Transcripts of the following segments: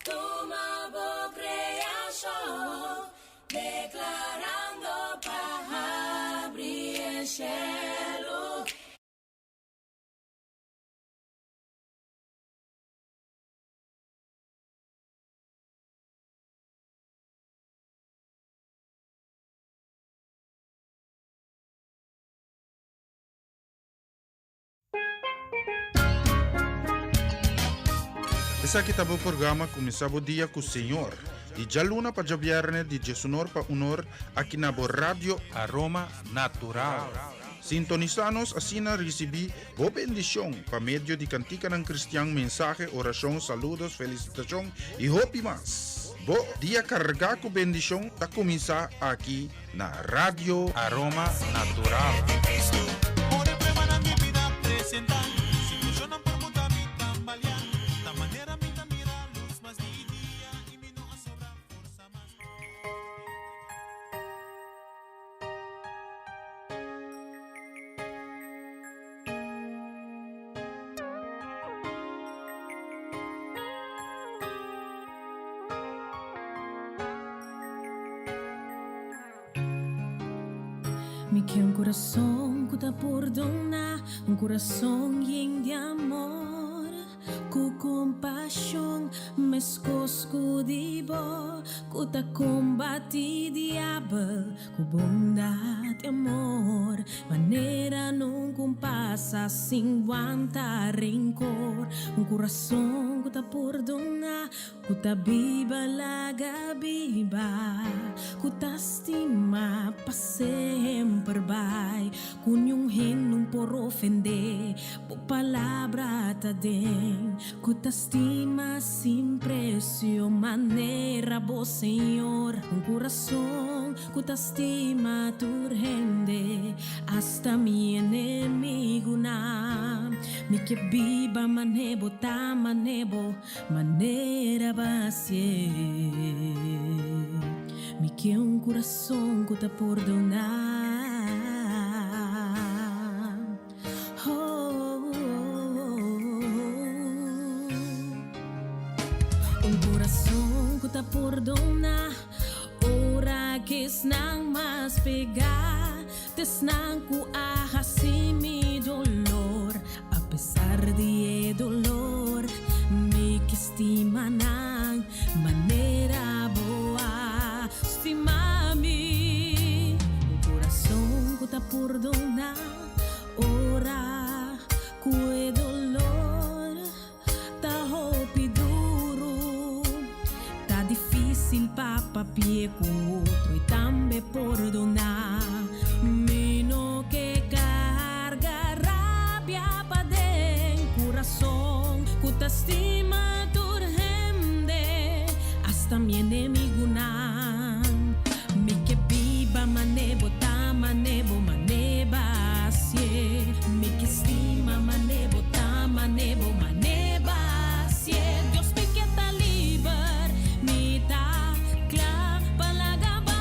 Tuma bo kreashon, deklarando pa habri e shelu. Esaki ta bo programa Kuminsá Bo Dia ku Señor, di djaluna pa djabièrnè di djesunor pa unor aki na bo Radio Aroma Natural. Sintonisá nos asina risibí bo bendishon pa medio di kantikanan kristian, mensahe, orashon, saludos, felisitashon i hopi mas. Bo dia kargá ku bendishon ta kuminsá aki na Radio Aroma Natural. Mi ke un kurason ku ta pordoná, un kurason yen di amor, ku kompashon meskos ku di bo, ku ta kombatí diabel ku bondat i amor, manera nunka un pasa sin wanta renkor, un kurason ku ta pordoná. Ku ta biba laga biba, ku ta stima pa semper bai, ku niun hen nun por ofendé, bo palabra ta den, ku ta stima sin presio manera bo Señor, un kurason ku ta stima tur hende, asta mi enemigunan, mi ke biba man'é bo ta man'é bo. Manera basie Mi ke un kurason ku ta pordoná Un kurason ku ta pordoná Ora ku esnan mas pegá T'esnan ku a hasi mi dolor Apesar di e dolor Mi ke stima nan Manera bo a stima mi Un kurason ku ta pordoná Ora ku e dolor Ta hopi duru. Ta difícil pa papia ku otro i tambe pordoná. Mi no ke karga rabia paden kurason ku ta stima tur hende, asta mi enemigunan. Mi ke biba mane bo ta mane bo mane basie Mi ke stima mane bo ta mane bo mane basie Dios mi ke ta liber mi ta kla pa laga bai.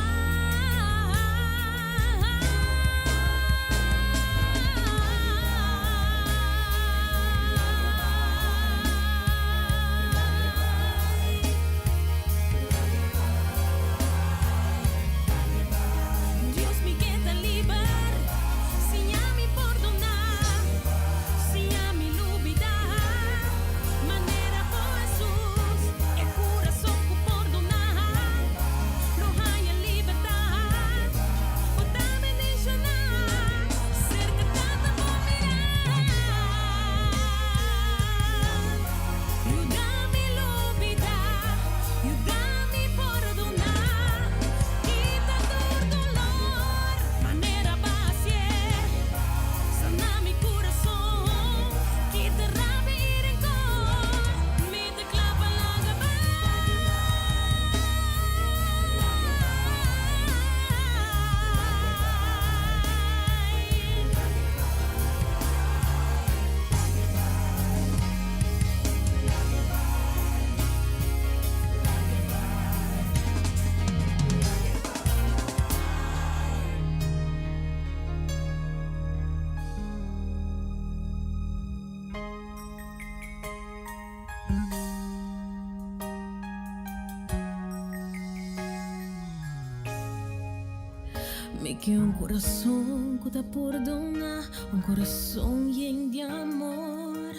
Mi ke un kurason ku ta pordoná, un kurason yen di amor,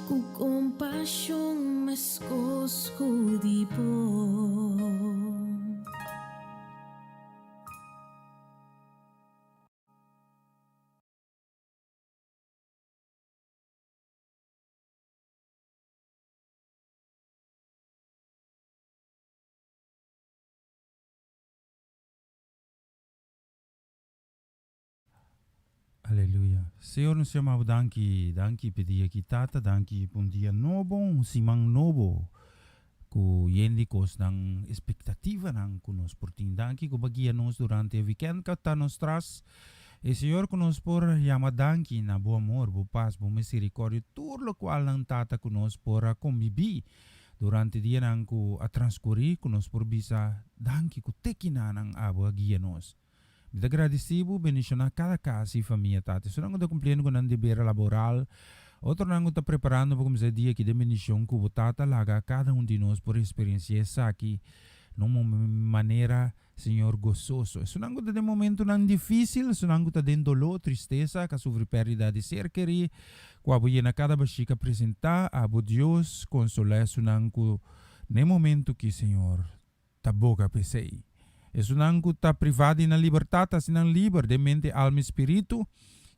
ku kompashon meskos ku di bo. Aleluya. Señor nos yama bo danki, danki p'e dia aki Tata, danki p'un dia nobo, un siman nobo ku yen di kosnan, espektativanan ku nos por tin. Danki ku bo a guia nos durante e wikènt ku ta nos tras. E Señor ku nos por yama danki na bo amor, bo pas, bo misericordia, tur lokualnan Tata ku nos por a kombibí Durante dianan ku a transkurí ku nos por bisa danki ku te kinanan abo a guia nos. Mi ta gradisí bo bendishoná kada kas i famia, Tata. Esunnan ku ta kumpliendo ku nan deber laboral, otronan ku ta preparando pa kuminsá e dia aki den bendishon ku bo Tata laga kada un di nos por eksperensiá esaki na un manera Señor gososo. Esunnan ku ta den momentunan difísil, esunnan ku ta den doló, tristesa, ku a sufri pèrdida di ser kerí, ku abo yena kada bashí ku a presentá, abo Dios konsolá esunnan ku n'e momentu ki, Señor, ta boga p'esei. Esunnan ku ta privá di nan libertat, hasi nan liber den mente, alma i spiritu,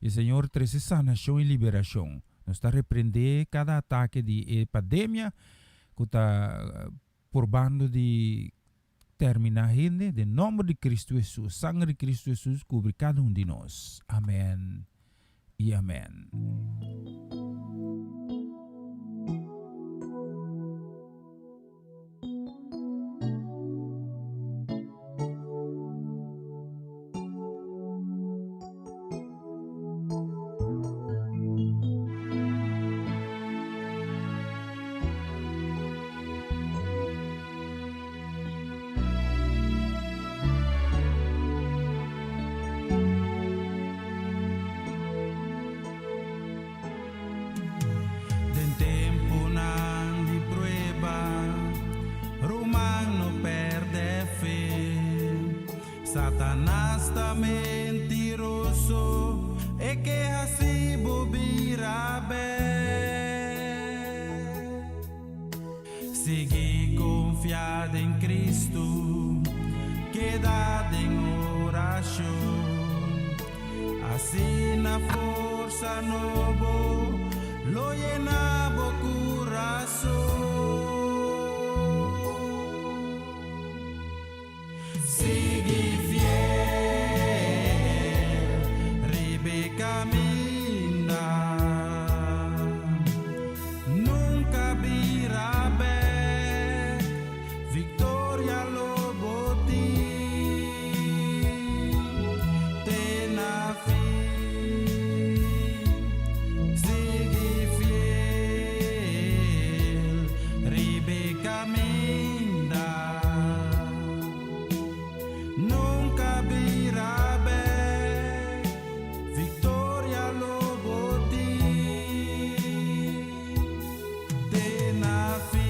i Señor trese sanashon i liberashon. Nos ta reprendé kada atake di e pademia ku ta purbando di Termina hende den nomber di Cristo Jesus. Sangre di Cristo Jesus cubri cada un di nos. Amen y amen. Den tempunan di prueba, ruman no pèrdè fe. Satanas ta mentiroso, e ke hasi bo bira bèk. Sigui konfia den Kristu, keda den orashon. Asina forsa nobo lo yena bo kurason. Sigui fiel riba e kaminda, nunka bira bèk, viktoria lo bo tin te na fin. Sigui fiel riba e kaminda. Nunca bira bek, victoria lo bo tin te na fin.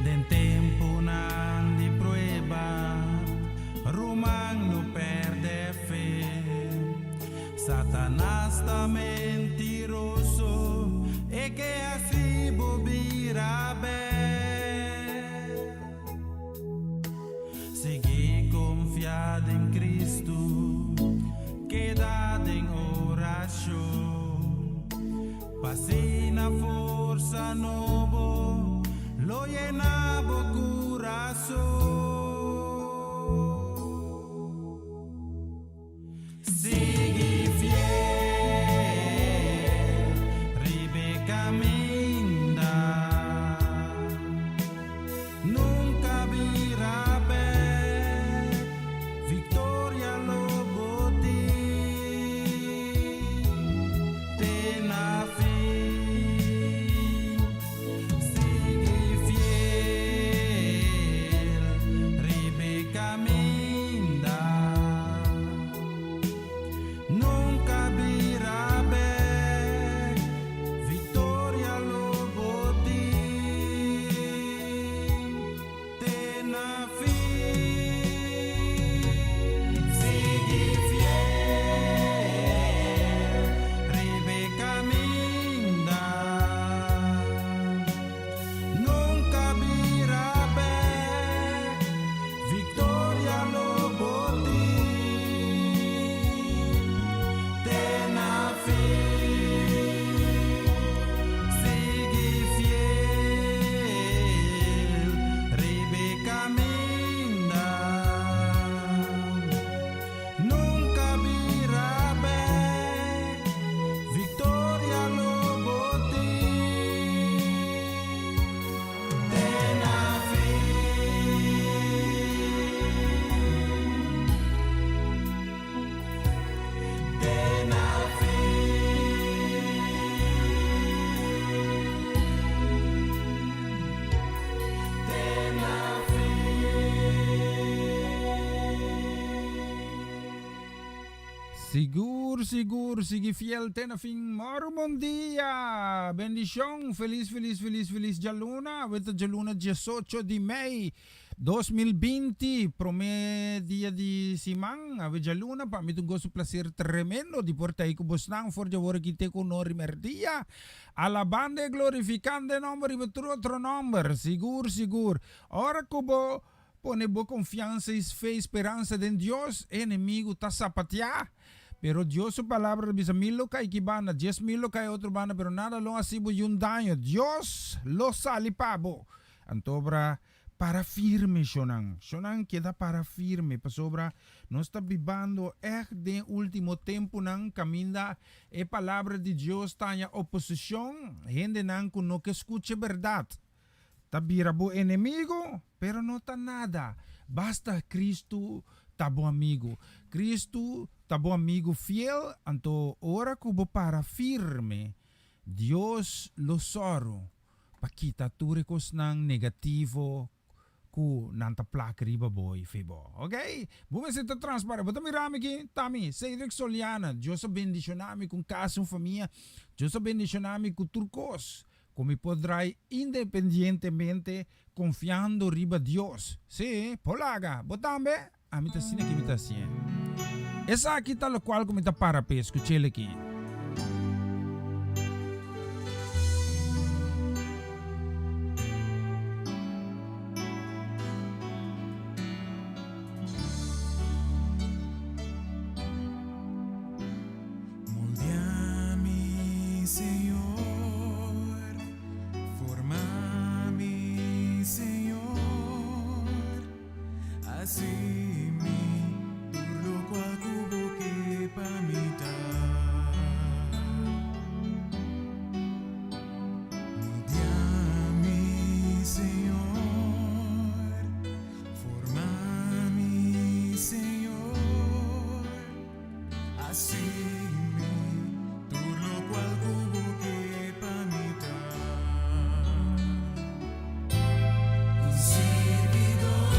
Den tempunan di prueba, ruman no pèrdè fe. Satanas ta mentiroso, e ke hasi bo bira bèk. Sigui konfia den Kristu, keda den orashon. P'asina forsa nobo lo yena bo kurason. Sigui fiel. Sigur, sigur, sigui fiel te na fin. Moro bon dia! Bendishon! Felis, felis, felis, felis djaluna. Awe ta djaluna diesocho di mei 2020, promé dia di siman. Awe djaluna, pa mi ta un goso placer tremendo di por ta ei ku bosnan for di awor aki te ku un ora i merdia. Alabando i glorifikando e nomber riba tur otro nomber. Sigur, sigur. Ora ku bo Pone bo konfiansa i fe i speransa den Dios, e enemigu ta sapateá. Pero Dios su Palabra ta bisa, Mil lo kai ki banda, 10,000 lo kai otro banda, pero nada lo hasi bo yun daño. Dios lo sali pa bo. Antobra, para firme, shonnan. Shonnan, keda para firme, pasobra nos ta bibando ègt den e último tempunan kaminda e Palabra di Dios ta haña oposishon, hendenan ku no ke skucha e bèrdat. Ta bira bo enemigo, pero no ta nada. Basta Cristo ta bo amigo. Cristo ta bo amigo fiel, anto ora cu bo para firme, Dios lo sòru pa kita tur e cosnan negativo cu nan ta plak riba bo y fe bo. Ok? Bo mester ta transparente. Bo ta mira mi aki? Ta mi, Cedric Soliana. Dios a bendiciona mi cu un casa, un famia. Dios a bendiciona mi cu tur cos. Ku mi por drai independientemente konfiando riba Dios. Sí, por laga. Bo tambe? Ami ta asina ki mi ta hasié. Esaki ta lokual ku mi ta para p'e. Skuch'el aki. Moldea mi, Señor, forma mi, Señor, haci mi tur locual cu bo ke pa mi ta. Moldea mi, Señor, forma mi, Señor. Haci mi tur locual cu bo ke pa mi ta. Un sirbidor.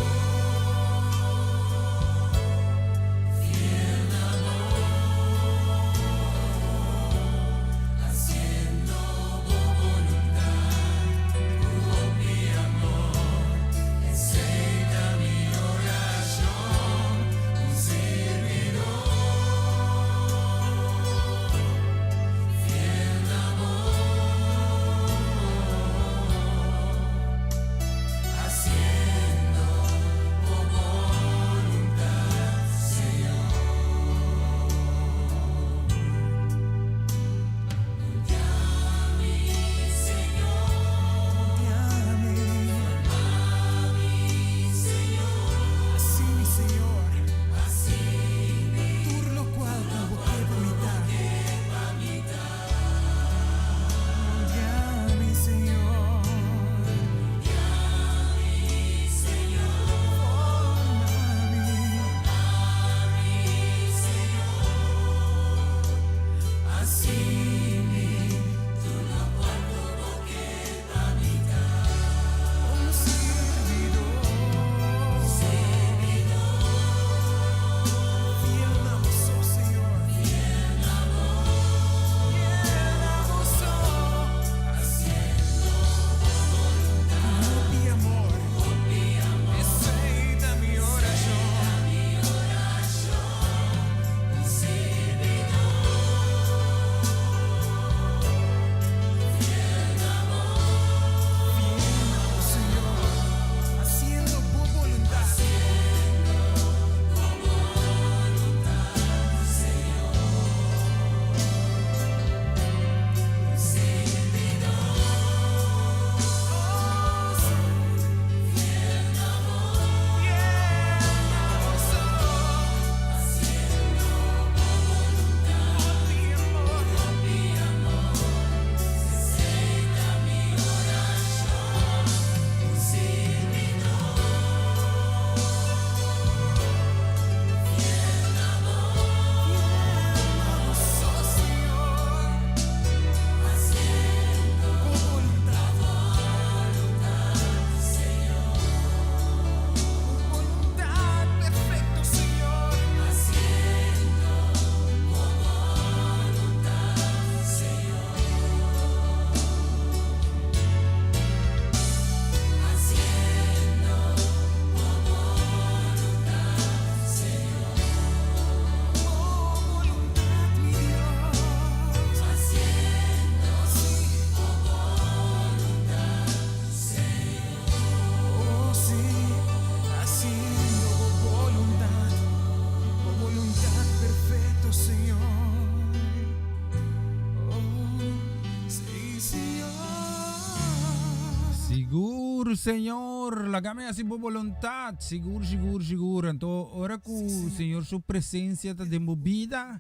Sigur, Señor, laga mi hasi bo boluntat. Sigur, sigur, sigur. Anto ora ku Señor su presensia ta den bo bida,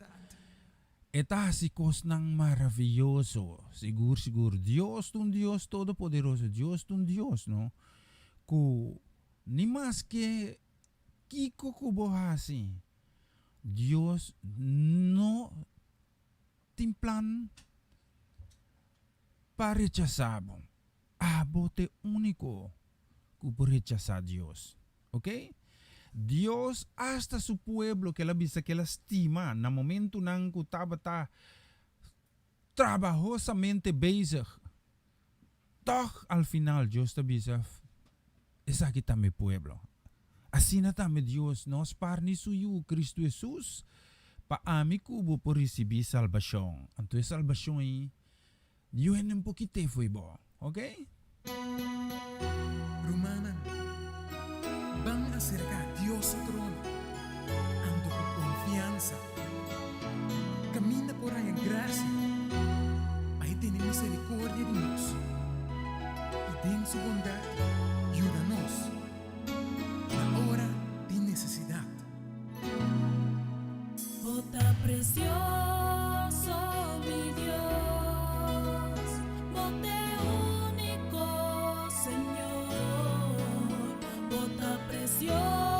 e ta hasi kosnan maravioso. Sigur, sigur. Dios ta un Dios todopoderoso. Dios ta un Dios, no, ku ni maske kiko ku bo hasi, Dios no tin plan pa rechasá bo. Abo ta e úniko ku por rechasá Dios. Ok? Dios asta su pueblo ku el a bisa ku el a stima na momentunan ku tabata trabahosamente bezig, tòg al final Dios ta bisa, Esaki ta mi pueblo. Asina tambe Dios no a spar ni su Yu, Kristu Hesus, pa ami ku bo por risibí salbashon. Anto e salbashon ei, Yu hende un pokit'é fo'i bo. Ok? Rumannan, ban aserká Dios su trono, anto ku konfiansa, kaminda por haña grasia pa e tene miserikordia di nos i den su bondat yuda nos na ora di nesesidat. Bo ta precioso, mi Dios, bo t'e único, Señor. Bo ta precioso.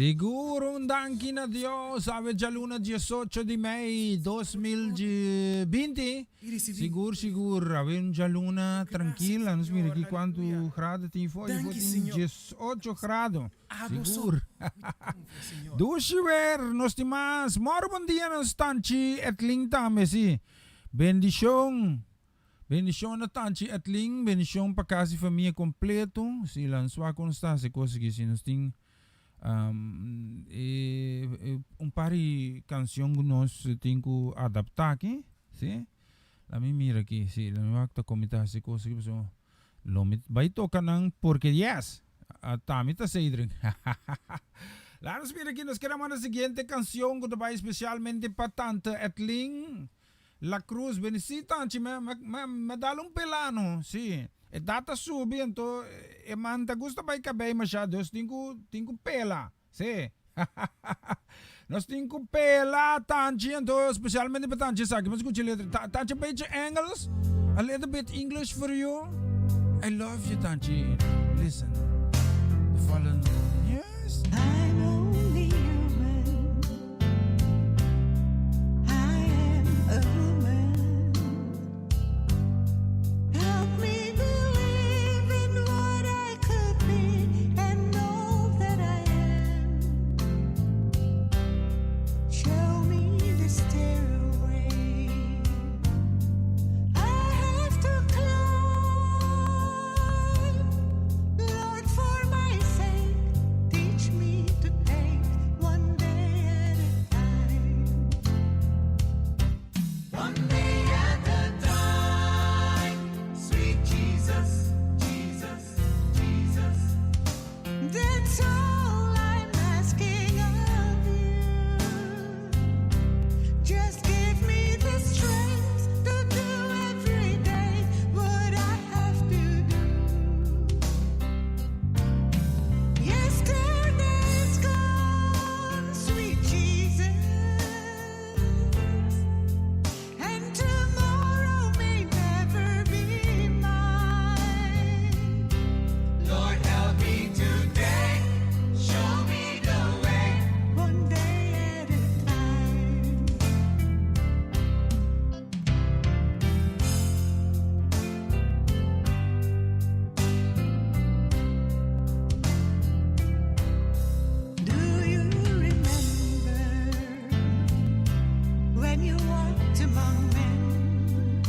Sigur un danki na Dios awe djaluna 18 di mei 2020. Sigur sigur awe un djaluna trankil nos mira aki kuantu grado tin for i for tin 18 grado sigur. Dushi wer nos tin mas moro bon dia nos tanchi Edlin tambe si bendishon. Bendishon na Tanchi Edlin, bendishon pa kas i famia kompleto. Si Lansua kon sta hasi kos aki, si nos tin e un par di kanshon ku nos tin ku adaptá aki, si. La mi mira aki, si, la mi wak ta kon mi ta hasi kos aki pasobra lo mi bai toka nan porque yes, ata mi ta Cedric. Laat nos mira aki, nos keda manda siguiente kanshon ku ta bai spesialmente pa Tante Edlin. La Cruz, beni si tanchi me me me dal un pelano, si. E data subi anto e man ta gusta bai kabei masha dus tin ku tin ku pela, si. Nos tin ku pela tanchi anto specialmente pa tanchi esaki mi a skucha letra ta tanchi beetje Engels, a little bit English for you. I love you tanchi, listen the following, yes. I'm only human. I am a woman. Help me believe in what I could be and all that I am. Show me the stairway I have to climb. Lord, for my sake, teach me to take one day at a time. One day at a time. Sweet Jesus, Jesus, Jesus. That's all I'm asking of you. Just give me the strength to do every day what I have to do. Yesterday's gone, sweet Jesus, and tomorrow may never be mine. Lord, help me today, show me the way, one day at a time. Do you remember when you walked among men?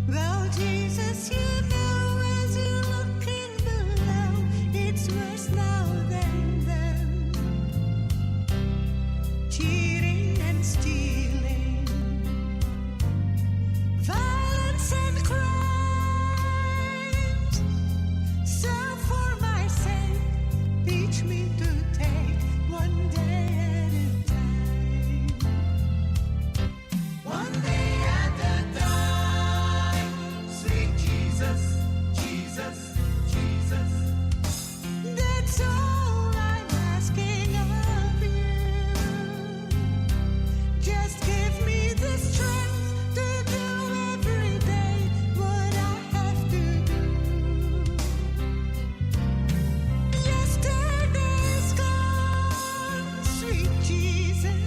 Well, Jesus, you know as you looking below, it's worse now than then. Cheating and stealing, violence and crimes. So for my sake, teach me to take one day at a time. One day at a time. Sweet Jesus, Jesus, Jesus. That's all I'm asking of you. Just give me the strength to do every day what I have to do. Yesterday's gone, sweet Jesus,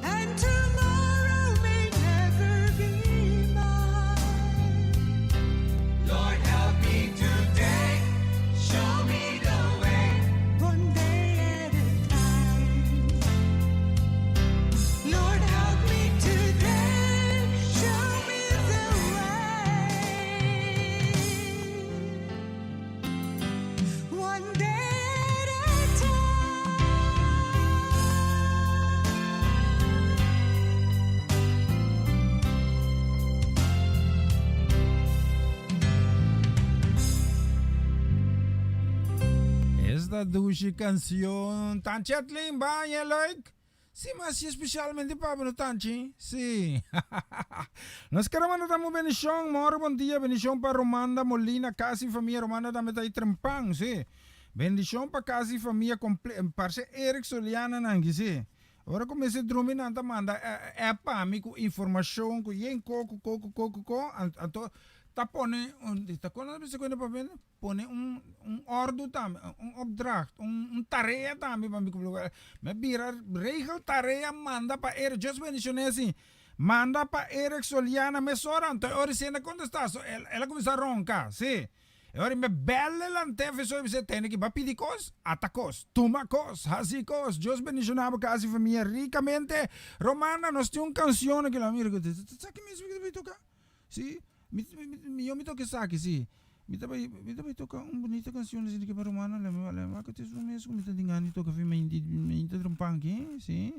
and tomorrow may never be mine. Lord, help me today, show me the way, one day at a time. Lord, help me today, show me the way. One day at a time. Esta dushi canción. Tanchi Atlin, baña leuk. Si, mas si especialmente pa bo no Tanchi. Si. Nos kere manda tambe un bendicion. Moro bon dia. Bendicion pa Romanda Molina, casa y famia. Romanda tambe ta ahí trempan. Si. Bendicion pa casa y famia comple Parce Eric Soliana nan ki si. Ora cu mester drumi nan ta manda app pa mi cu informacion cu yen co cu co cu co cu co. Anto. Ta pone un, ta kon nan ta bisa ku papia? Pone un un òrdu tambe, un opdracht, un un tarea tambe pa mi kumpli. Mi a bira regel tarea manda pa Eric, Dios bendishoné si. Manda pa Eric Soliana mesora, anto e ora si el a kontestá, so el el a kuminsá ronka, si. E ora mi a bèl el antef eso i bis'é, Tene ki bo a pidi kos, ata kos, tuma kos, hasi kos, Dios bendishoná bo kas i famia rikamente. Romana, nos tin un kanshon aki, mira, sa ki mes mi ta bai toka? Si, mi mi yo mi toka esaki si. Mi ta bai mi ta bai toka un bunita cancion asina ke pa Romano lei mi lei wak te su mes ku mi ta tin gana di toka fi mi mi ta trompa aki si.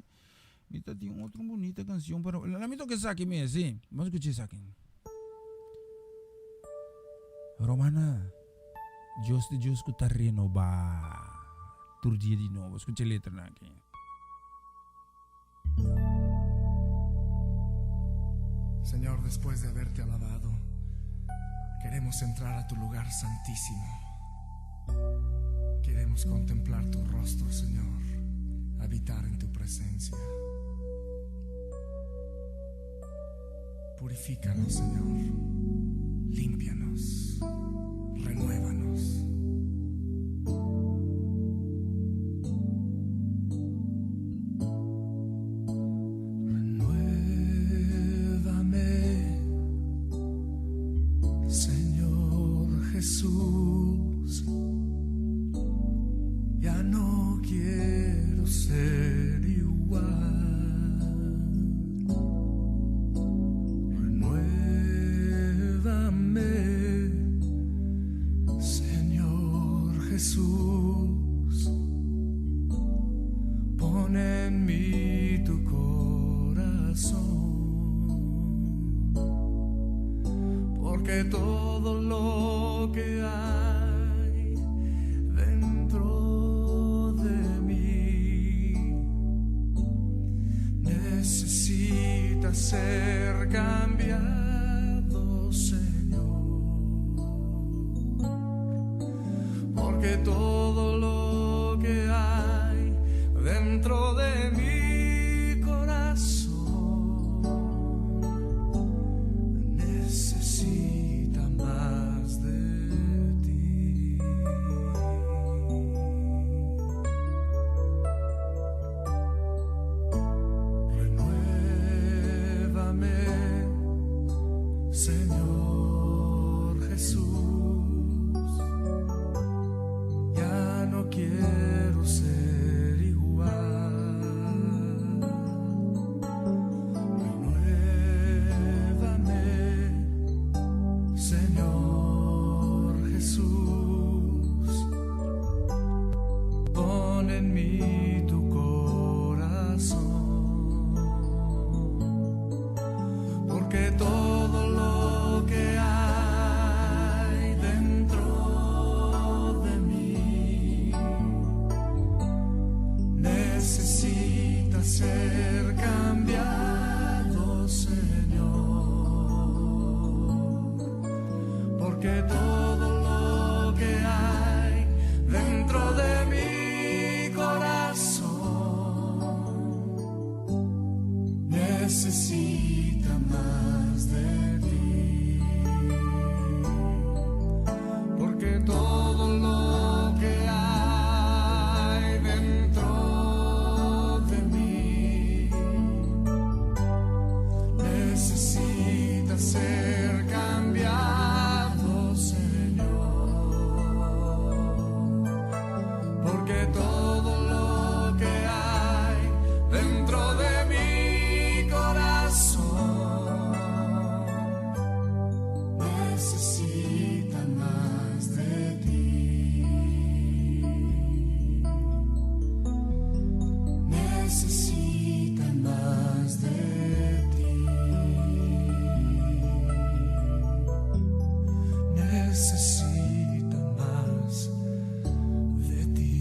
Mi ta tin otro bunita cancion pa Romano. Mi toka esaki mes si. Bo skucha esaki. Romana, Dios ta Dios ku ta renoba tur dia di nobo. Skucha e letranan aki. Señor, después de haberte alabado, queremos entrar a tu lugar santísimo. Queremos contemplar tu rostro, Señor, habitar en tu presencia. Purifícanos, Señor. Límpianos. Renuévanos. Renuévame, Señor Jesús. Ya no quiero ser igual. Renuévame, Señor Jesús. Pon en mí tu corazón, porque todo lo que hay dentro de mí necesita ser cambiado, Señor. Porque todo lo que hay dentro de mi corazón necesita más de ti. Renuévame, Señor Jesús. Ya no quiero ser igual. Renuévame, Señor Jesús. Pon en mí tu corazón, porque todo lo que hay dentro de mí necesita ser cambiado, Señor, porque todo lo que hay dentro de mi corazón necesita más de ti. Porque todo lo que hay dentro de mí necesita ser cambiado, Señor. Porque todo lo que hay dentro de mi corazón necesita más de ti. Necesita más de ti. Necesita más de ti.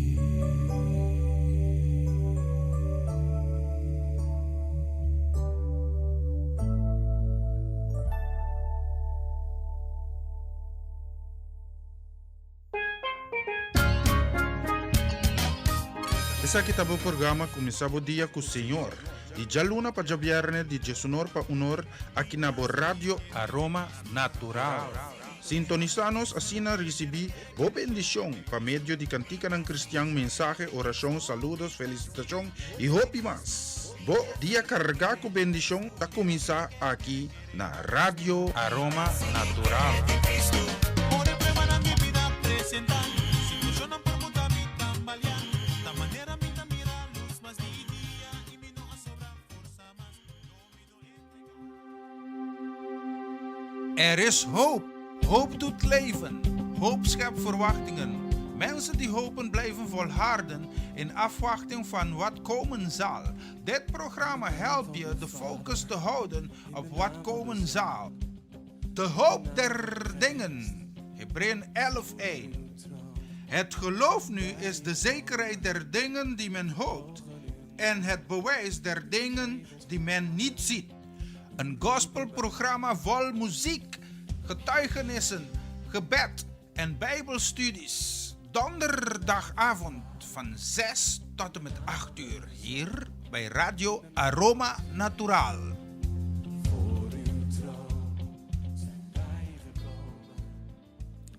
Esaki ta bo programa Kuminsá bo dia ku Señor. di djaluna pa djabièrnè di diesunor pa unor aki na bo Radio Aroma Natural. Sintonisá nos asina risibí bo bendishon pa medio di kantikanan kristian, mensahe, orashon, saludos, felisitashon i hopi mas. Bo dia kargá ku bendishon ta kuminsá aki na Radio Aroma Natural. Er is hoop. Hoop doet leven. Hoop schept verwachtingen. Mensen die hopen blijven volharden in afwachting van wat komen zal. Dit programma helpt je de focus te houden op wat komen zal. De hoop der dingen. Hebreeën 11:1. Het geloof nu is de zekerheid der dingen die men hoopt en het bewijs der dingen die men niet ziet. Een gospelprogramma vol muziek, getuigenissen, gebed en bijbelstudies. Donderdagavond van 6 tot en met 8 uur hier bij Radio Aroma Natural.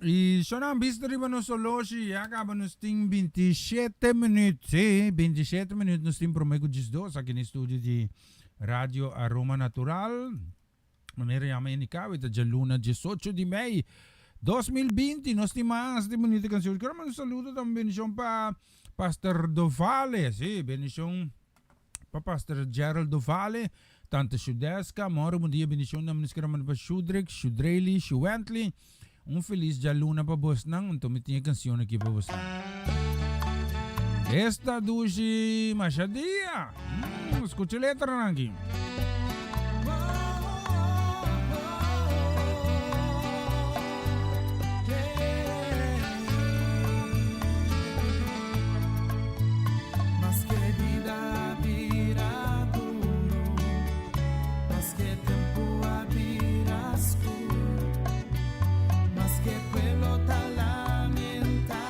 I shonan bista riba nos oloshi, ya kaba nos tin 27 minuut. Sí, 27 minuut nos tin promé ku 12 aki na studio di Radio Aroma Natural. Manera yama indiká, ta djaluna 18 di mei 2020. Nos tin mas di bunita kanshon. Quiero manda un saludo tambe bendishon pa Pastor Dovale. Sí, bendishon pa Pastor Gerald Dovale, Tante Shudeska, moro bon dia, bendishon tambe nos quiero manda pa Shudrick, Shudrely, Shuwentley. Un felis djaluna pa bosnan, anto mi tin e kanshon aki pa bosnan. Esta dushi masha dia. Skucha letranan aki. Maske bida bira duro, maske tempu a bira skur, maske pueblo ta lamentá,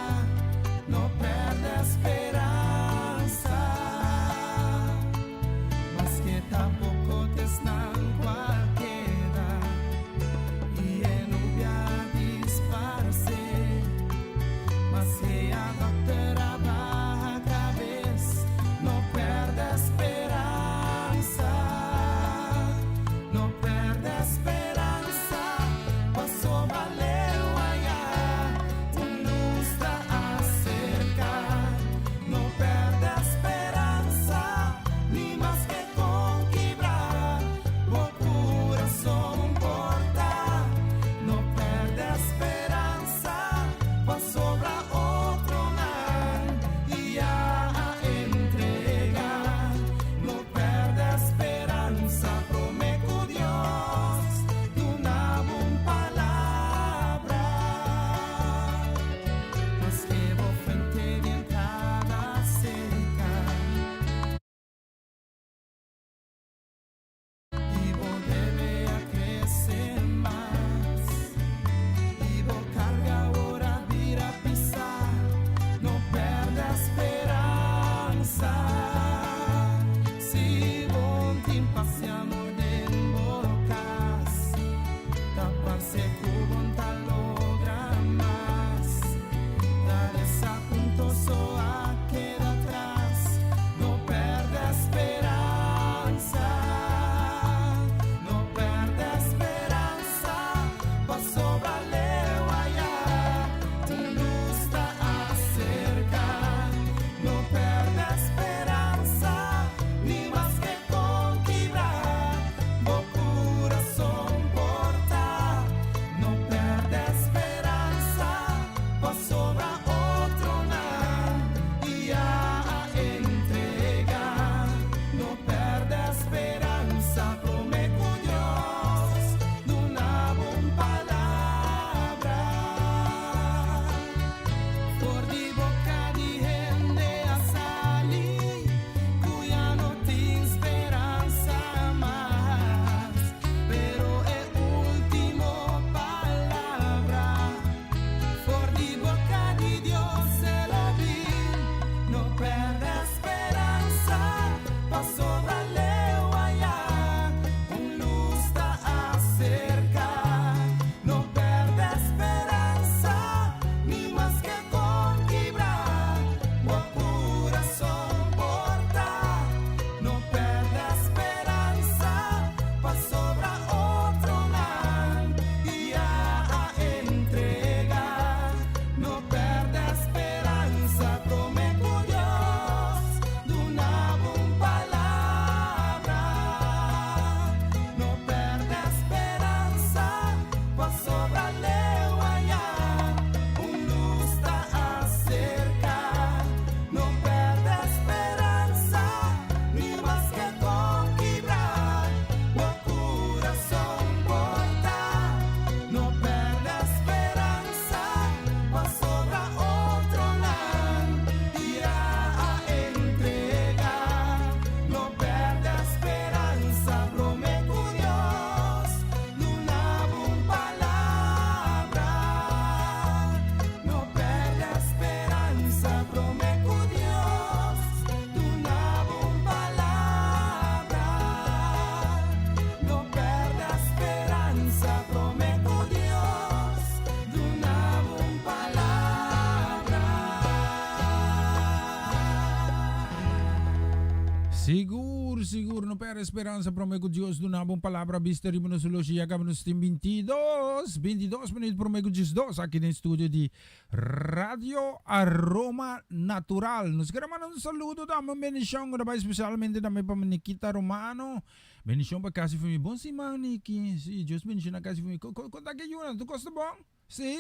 no pèrdè speransa. Maske ta. Sigur, sigur, no perde speransa prome ku Dios duna bo un palabra bista riba nos oloshi. Ya kaba nos tin 22, 22 minuut prome ku 12 aki den studio di Radio Aroma Natural. Nos kere manda un saludo tambe, un bendicion ku ta bai spesialmente tambe pa Nikita Romano. Bendicion pa kasi famia. Bon siman Niki. Si, Dios bendiciona kasi famia. Konta ke yuna, tur kos ta bon? Si,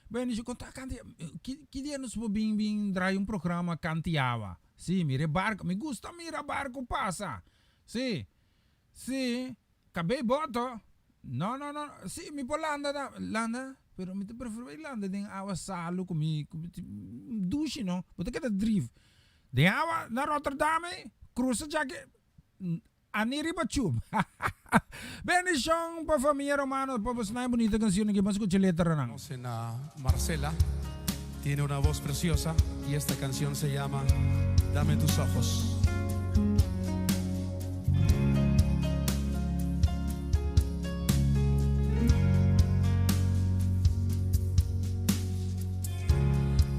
bendicion. Konta kanti, ki, ki dia nos por bin bin draai un programa kanti awa? Si, mira e barco. Mi gusta mira barco pasa. Si, si, kabei boto. No, no, no. Si, mi por landa ta, landa, pero mi ta preferi bai landa den awa salu ku mi, ku mi, dushi no. Bo ta keda drif. Den awa na Rotterdam ei, krusa djaki. Ani riba chub. Bendicion pa famia Romano pa bosnan e bunita cancion aki. Ban scucha letranan. Conocen a Marcela, tiene una voz preciosa y esta canción se llama Dame tus ojos.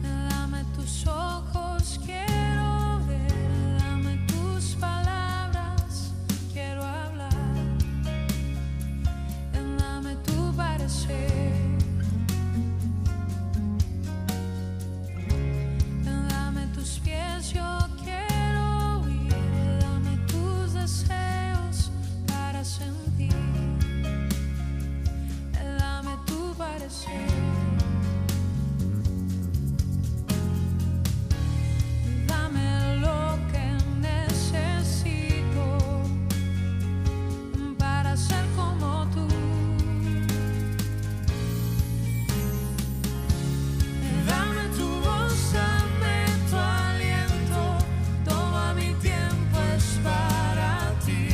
Dame tus ojos, quiero ver, dame tus palabras, quiero hablar. Dame tu parecer. Dame tus pies, yo quiero oír. Dame tus deseos para sentir. Dame tu parecer. Dame lo que necesito para ser como tú. Dame tu voz, dame tu aliento, toma mi tiempo es para ti.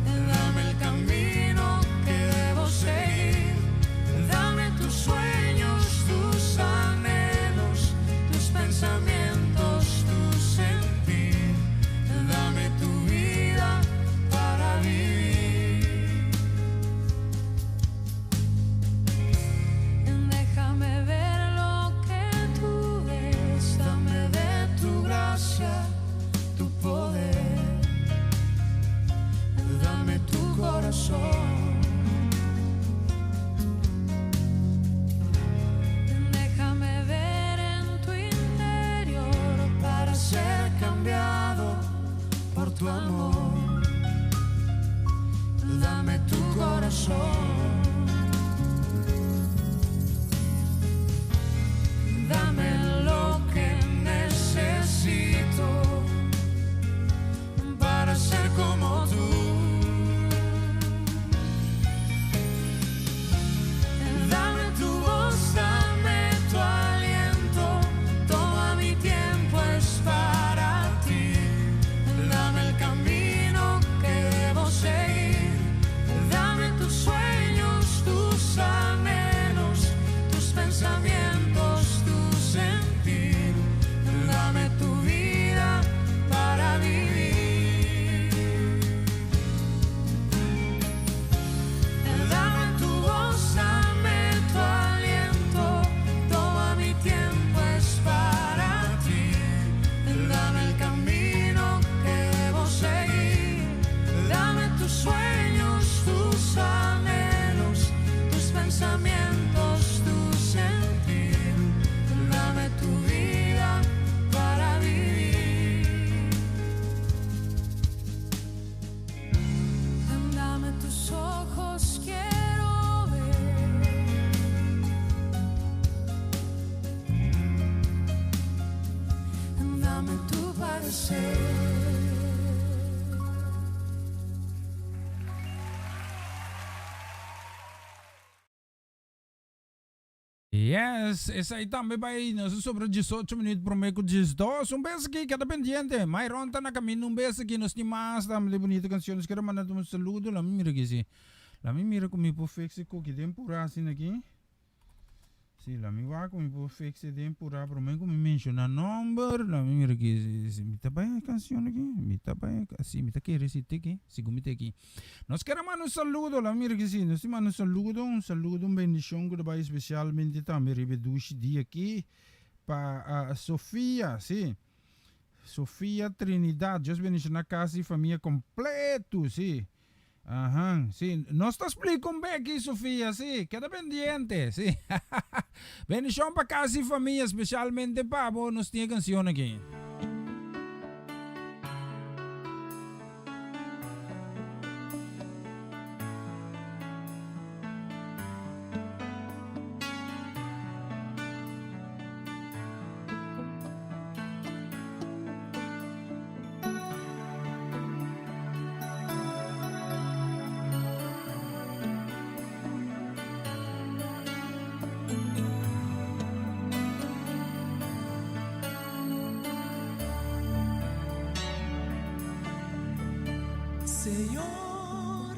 Dame el camino que debo seguir. Dame tus sueños, tus anhelos, tus pensamientos, tu sentir. Dame tu vida para vivir. Déjame ver lo que tú ves, dame de tu gracia, tu poder. Dame tu corazón. Déjame ver en tu interior para ser cambiado por tu amor. Dame tu corazón. Dame lo que necesito para ser como tú. Dame tu voz, dame tu aliento, toma mi tiempo es para ti. Dame el camino que debo seguir. Dame tus sueños, tus anhelos, tus pensamientos, tu sentir. Dame tu vida para vivir. Dame tu voz, dame tu aliento, toma mi tiempo es para ti. Dame el camino que debo seguir. Dame tus sueños, tus anhelos, tus pensamientos, tu sentir. Dame tu vida para vivir. Dame tus ojos, quiero ver. Dame tu parecer. Yes, esei tambe bai nos a sobra 18 minuut prome ku 12. Un bes aki keda pendiente. Myron ta na kaminda un bes aki nos tin mas tambe di bunita kanshon. Nos kere manda un saludo. Lami mira aki si. Lami mira ku mi por fix e koki den pura asina aki. Si, lami wak ku mi por fix e den pura prome ku mi menshona nomber. Lami mira aki si mi ta bai e kanshon aki. Mi ta bai si mi ta kere si te aki. Segun mi te aki. Nos kere manda un saludo, la mira ki si, nos tin manda un saludo, un saludo, un bendicion ku ta bai especialmente tambe riba e dushi dia aki pa Sofia, si. Sofia Trinidad, Dios bendiciona casa y famia completo, si. Ahan, si. Nos ta splica un beki, Sofia, si. Keda pendiente, si. Bendicion pa casa y famia, specialmente pa bo, nos tin e cancion aki. Señor,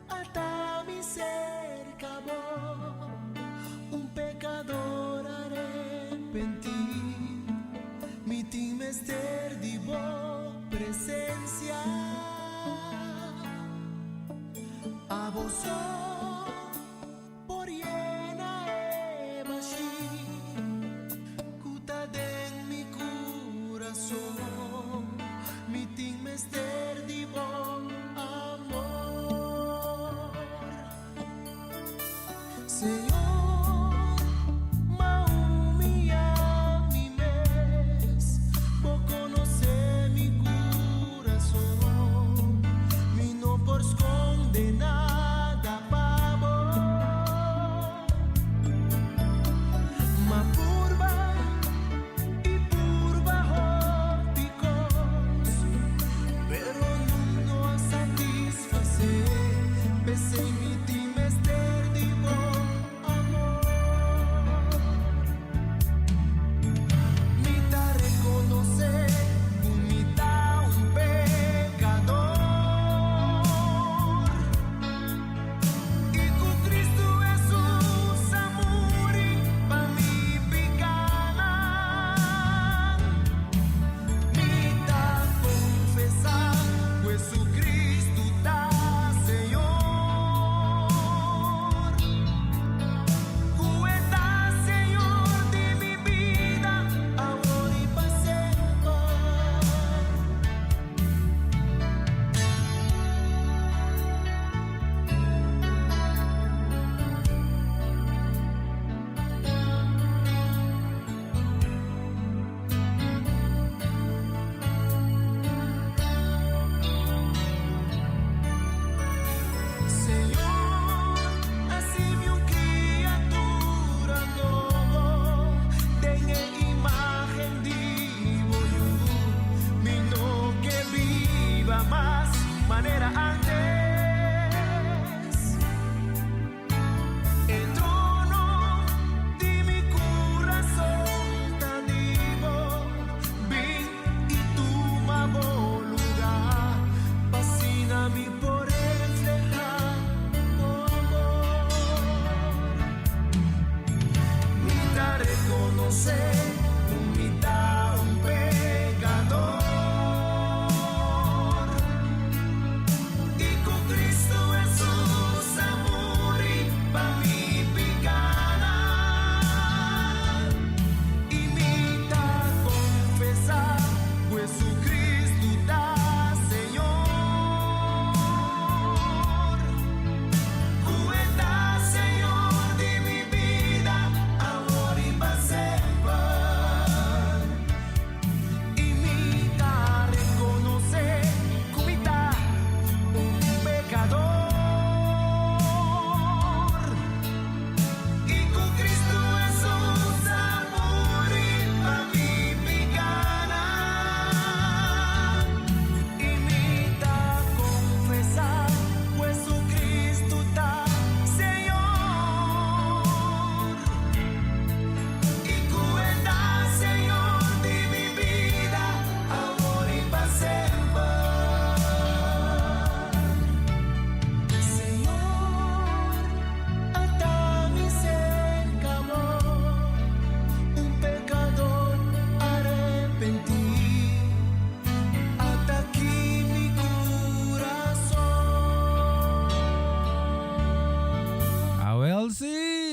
ata mi cerca bo, un pecador arrepentí. Mi tin mester di bo presencia. Abo so por yena e bashí ku ta den mi kurason. Mi tin mester di bo amor. Señor, m'a humillá mi mes, bo konosé mi kurason. Mi no por skonde nada.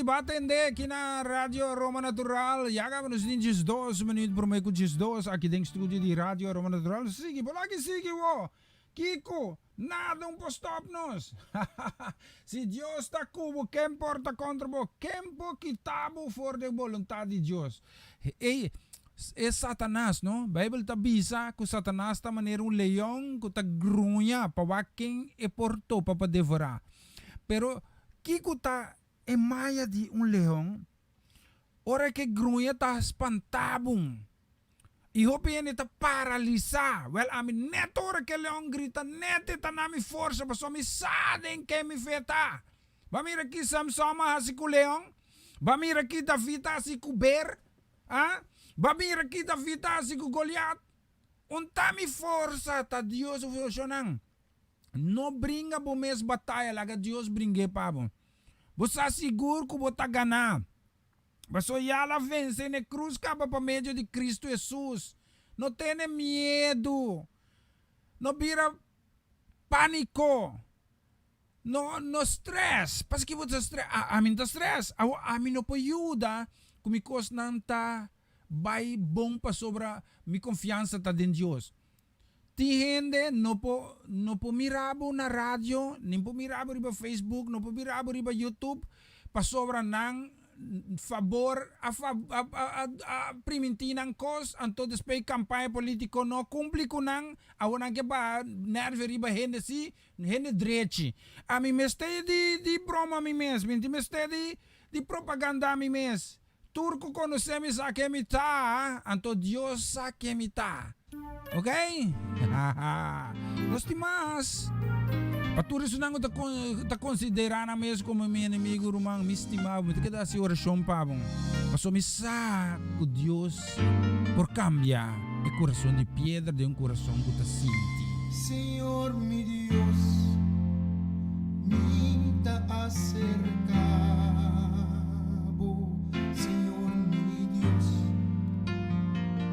Batende aki na Radio Aroma Natural. Ya caba nos tin 12 minuut prome cu 12 aki den studio di Radio Aroma Natural. Sigui, por aki sigui wo. Kiko, nada un por stop nos. Si Dios ta cu bo, ken por ta contra bo? Ken por kita bo for di e boluntad di Dios? Ey, e Satanas, no? Bijbel ta bisa cu Satanas ta manera un leon cu ta gruña pa wak ken e por topa pa devora. Pero, kiko ta e maya di un leon? Ora ke gruña ta spanta bo. I hopi hende ta paralisá. Wèl, ami nèt ora ke leon grita, nèt e ta na mi forsa, pasobra mi sa den ken mi fe ta. Bo a mira ki Samson a hasi ku leon? Bo a mira ki David a hasi ku ber? A? Bo a mira ki David a hasi ku Goliat? Un ta mi forsa, ta Dios su forsanan. No bringa bo mes bataya, laga Dios bring'é pa bo. Bo sa sigur ku bo ta gana. Pasobra ya la vense n'e krus kaba pa medio di Kristu Hesus. No tene miedu. No bira pániko. No no stress. Paske bo ta stress? Ami no ta stress. Awor ami no por yuda ku mi kosnan ta bai bon pasobra mi konfiansa ta den Dios. Tin hende no por no por mira bo na radio, ni por mira bo riba Facebook, no por mira bo riba YouTube pasobra nan fabor a a a priminti nan kos anto despues e kampaña politiko no kumpli ku nan awor nan ke baha nervio riba hende si hende drechi. Ami mester di di broma mi mes, mi mester di di propaganda mi mes. Tur ku konosé mi sa ken mi ta, anto Dios sa ken mi ta. Ok? Nos tin mas. Pa tur esunnan ku ta konsiderá nan mes komo mi enemigu, ruman, mi stima bo, mi ta keda hasi orashon pa bo. Pasobra mi sa ku Dios por kambia e kurason di piedra den un kurason ku ta sinti. Señor mi Dios, mi ta aserká bo, Señor mi Dios,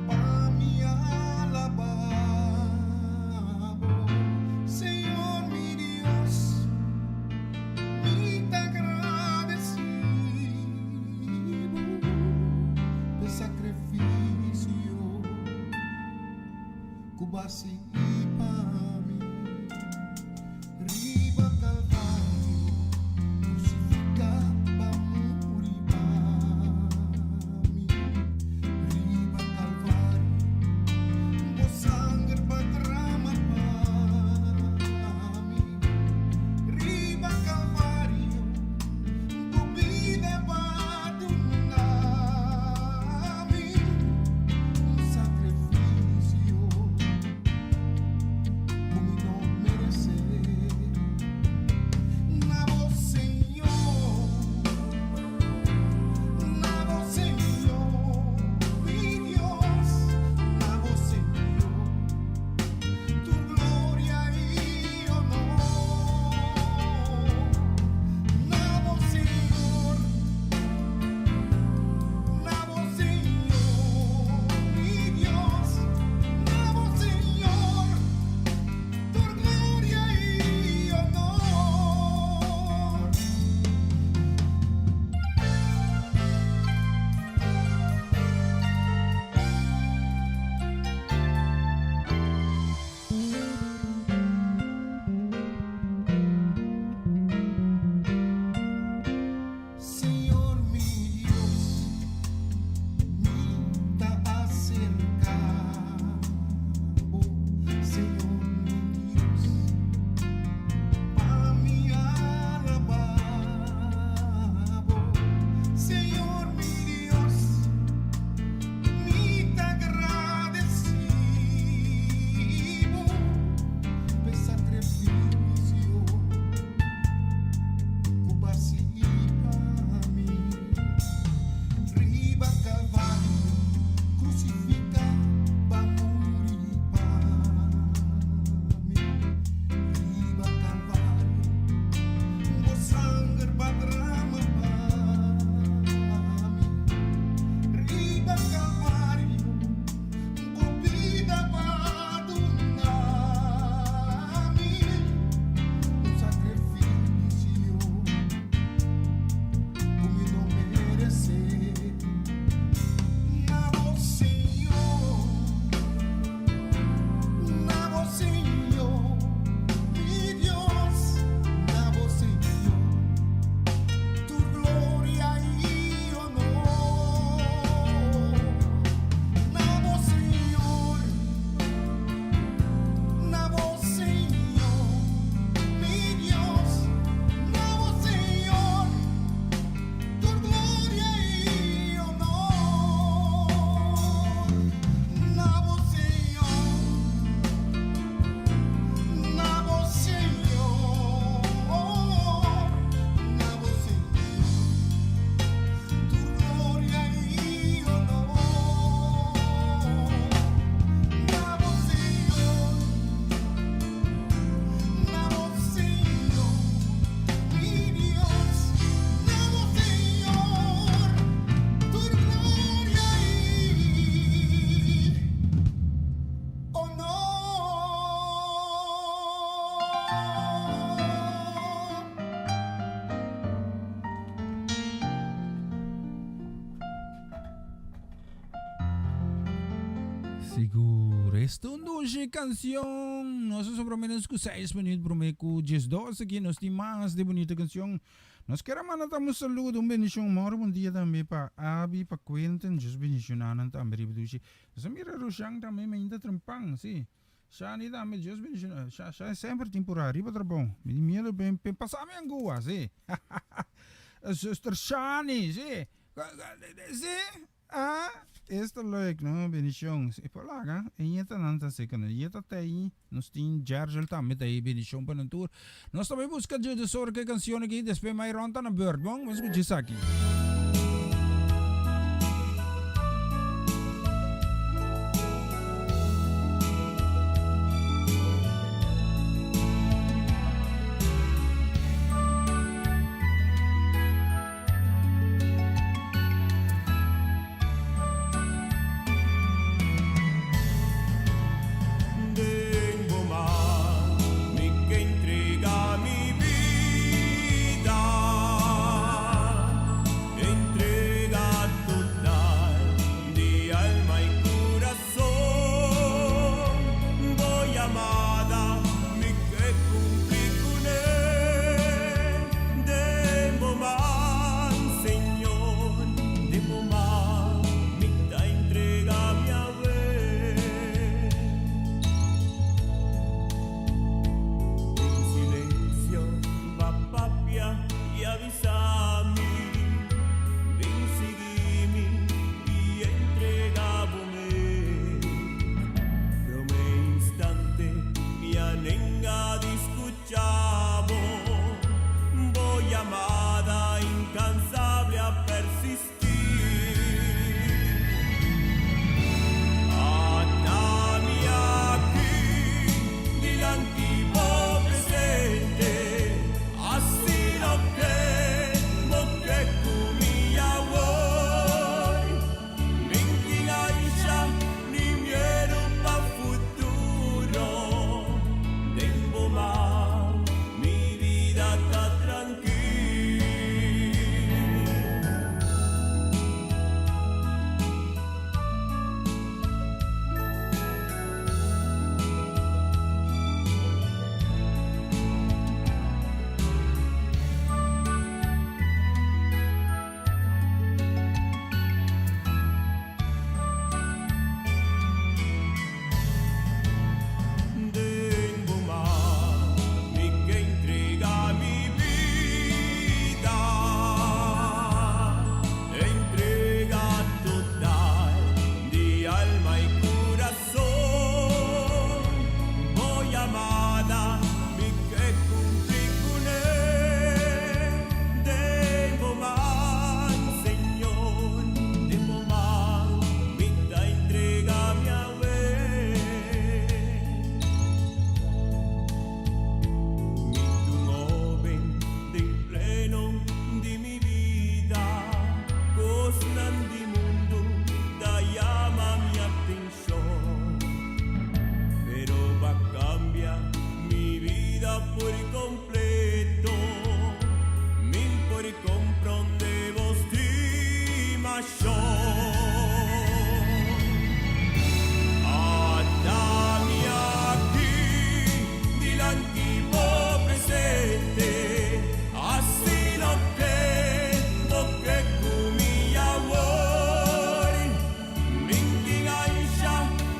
pa mi alabá bo. Señor mi Dios, mi ta gradesí bo p'e sakrifisio ku bo a sigui pa mi. Riba Calvario crucifica pa muri pa mi. Riba Calvario bo sanger pa drama pa mi. Riba Calvario bo bida pa duna mi. Un sacrificio. Esta un dushi cancion. Nos a sobra menos cu 6 minuut prome cu 12 aki. Nos tin mas di bunita cancion. Nos kier a manda tambe un saludo, un bendicion. Moro bon dia tambe pa Abi, pa Quentin. Dios bendiciona nan tambe riba dushi. Nos a mira Roshan tambe mainta trempan, si. Shani tambe, Dios bendiciona. Sha, Shani semper tin pura riba trabou. Mi tin miedo pen, pen pasa mi angua, si. Zuster Shani, si. Si. Ah, esta leuk, no? Bendicion. Si, por laga. E nietanan ta seca, no? Nieta ta ahí. Nos tin Gergel tambe ta ahí. Bendicion pa nan tur. Nos ta bay busca dje de soort ke cancion aki. Despues Myron ta na beurt. Bon, nos escucha esaki. Den bo man mi ke entrega mi bida, entrega total di alma y curason. Bo llamada mi ke cumpli cune. Den bo man, Señor, den bo man mi ta entrega mi awe. Den silencio b'a papia y avisa mi, bin sigui mi y entrega bo mes. Prome instante mi a nenga di scucha. Chabo, bo llamada incansable a persistir. Ata mi aki dilanti bo presente, hasi loke bo ke ku mi awor. Min tin ansha ni miedu pa futuro. Den bo man mi bida ta trankil. Den bo man mi ke entrega mi bida, entrega total di alma y curason. Bo llamada mi ke cumpli cune. Den bo man, Señor, den bo man mi ta entrega mi awe. Mi ta un hoben den pleno di mi bida, cosnan di mundo ta yama mi atencion, pero b'a cambia mi bida por completo. Mi por comprende bo stimacion. Ata mi aki dilanti bo presente, hasi loke bo ke ku mi awor. Min tin ansha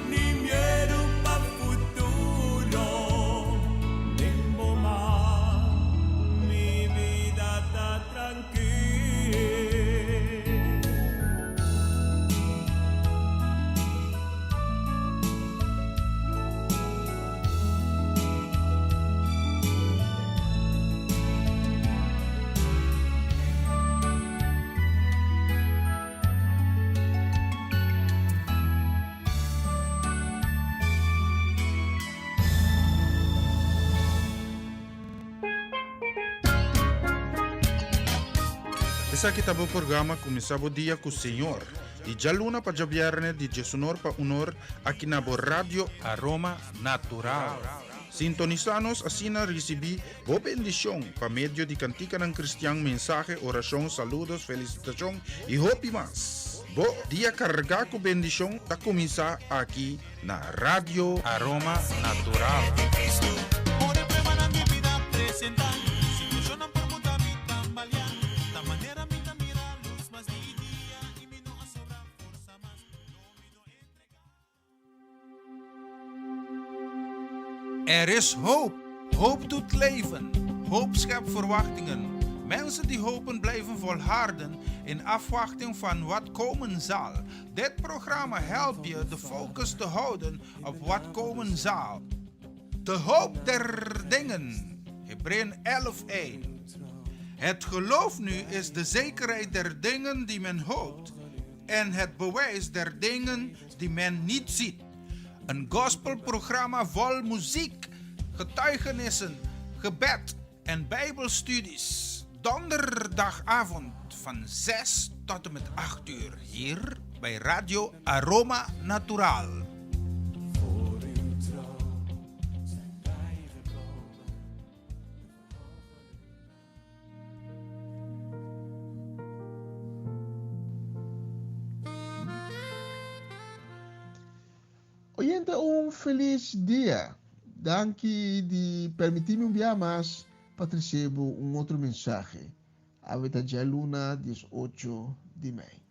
ni miedu pa futuro. Den bo man mi bida ta trankil. Esaki ta bo programa Kuminsá bo dia ku Señor, di djaluna pa djabièrnè di diesunor pa unor aki na bo Radio Aroma Natural. Sintonisá nos asina risibí bo bendishon pa medio di kantikanan kristian, mensahe, orashon, saludos, felisitashon i hopi mas. Bo dia kargá ku bendishon ta kuminsá aki na Radio Aroma Natural. Er is hoop. Hoop doet leven. Hoop schept verwachtingen. Mensen die hopen blijven volharden in afwachting van wat komen zal. Dit programma helpt je de focus te houden op wat komen zal. De hoop der dingen. Hebreeën 11:1. Het geloof nu is de zekerheid der dingen die men hoopt en het bewijs der dingen die men niet ziet. Een gospelprogramma vol muziek, getuigenissen, gebed en bijbelstudies. Donderdagavond van 6 tot en met 8 uur hier bij Radio Aroma Natural. Oyente un felis dia. Danki di permití mi un bia mas pa trese bo un otro mensahe. Awe ta djaluna 18 di mei.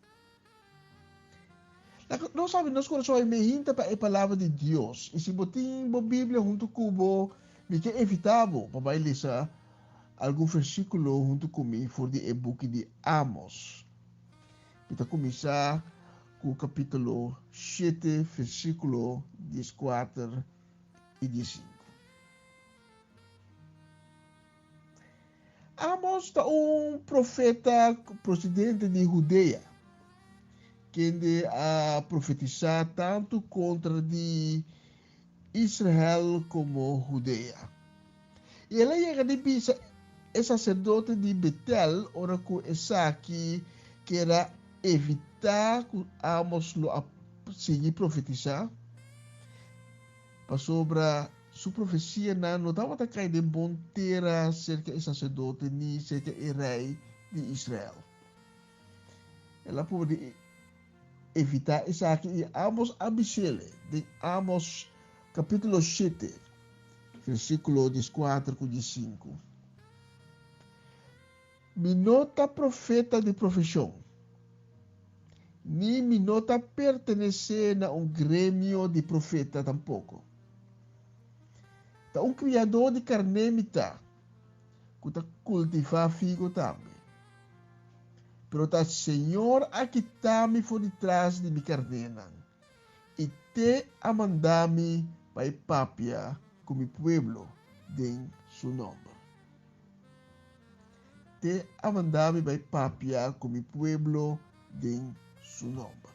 Nos sabi nos kurason e mehinta pa e palabra di Dios. I si bo tin bo Biblia huntu ku bo, mi ke invitá bo pa bai lesa algun versíkulo huntu ku mi for di e buki di Amos. Mi ta kuminsá ku kapítulo shete, versíkulo dieskuater i diesinku. Amos ta un profeta prosedente di Hudea, kende a profetisá tantu kontra di Israel komo Hudea. I el a yega di bisa e saserdote di Betel ora ku esaki ker a evitá ku Amos lo a sigui profetisá, Pasobra su profesianan no tabata kai den bon tera serka e saserdote ni serka e rei di Israel. El a purba di evitá esaki i Amos a bis'el den Amos kapítulo shete, versíkulo dieskuater ku diesinku, Mi no ta profeta di profeshon, ni mi no ta pertenesé na un gremio di profeta tampoko. Ta un kriadó di karné mi ta, ku ta kultivá figo tambe. Pero ta Señor a kita mi for di tras di mi karnénan, i t'e a manda mi pa e papia ku mi pueblo den su nòmber. Te a manda mi bai papia ku mi pueblo den su nòmber.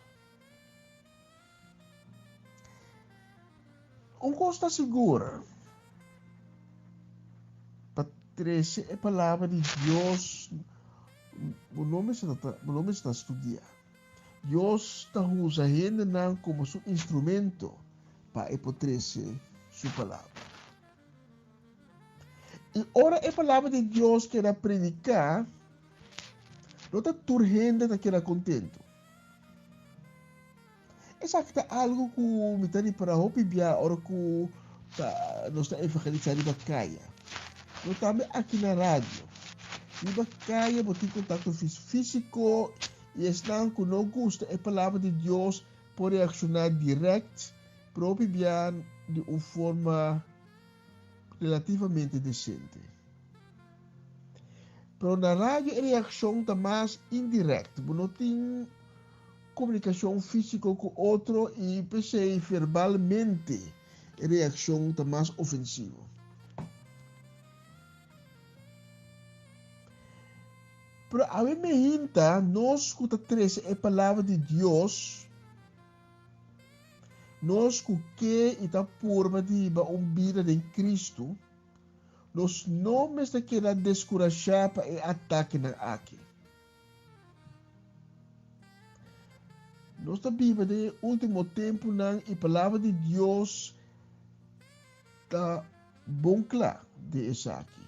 Un kos ta sigur, pa trese e palabra di Dios bo no mester ta bo no mester ta studia. Dios ta usa hendenan komo su instrumento pa e por trese su palabra. I ora e palabra di Dios keda prediká, no ta tur hende ta keda kontentu. Esaki ta algu ku mi ta ripará hopi bia ora ku ta nos ta evangelisá riba kaya, pero tambe aki na radio. Riba kaya bo tin kontakto físiko i esnan ku no gusta e palabra di Dios por reakshoná dirèkt, pero hopi bia di un forma relativamente decente. Pero na radio e reaccion ta mas indirect, bo no tin comunicacion fisico cu otro y p'esey verbalmente e reaccion ta mas ofensivo. Pero awe mehinta nos cu ta trece e palabra di Dios, Nos ku ke i ta purba di hiba un bida den Kristu, nos no mester keda deskurashá pa e atakenan aki. Nos ta biba den e último tempunan i Palabra di Dios ta bon kla den esaki.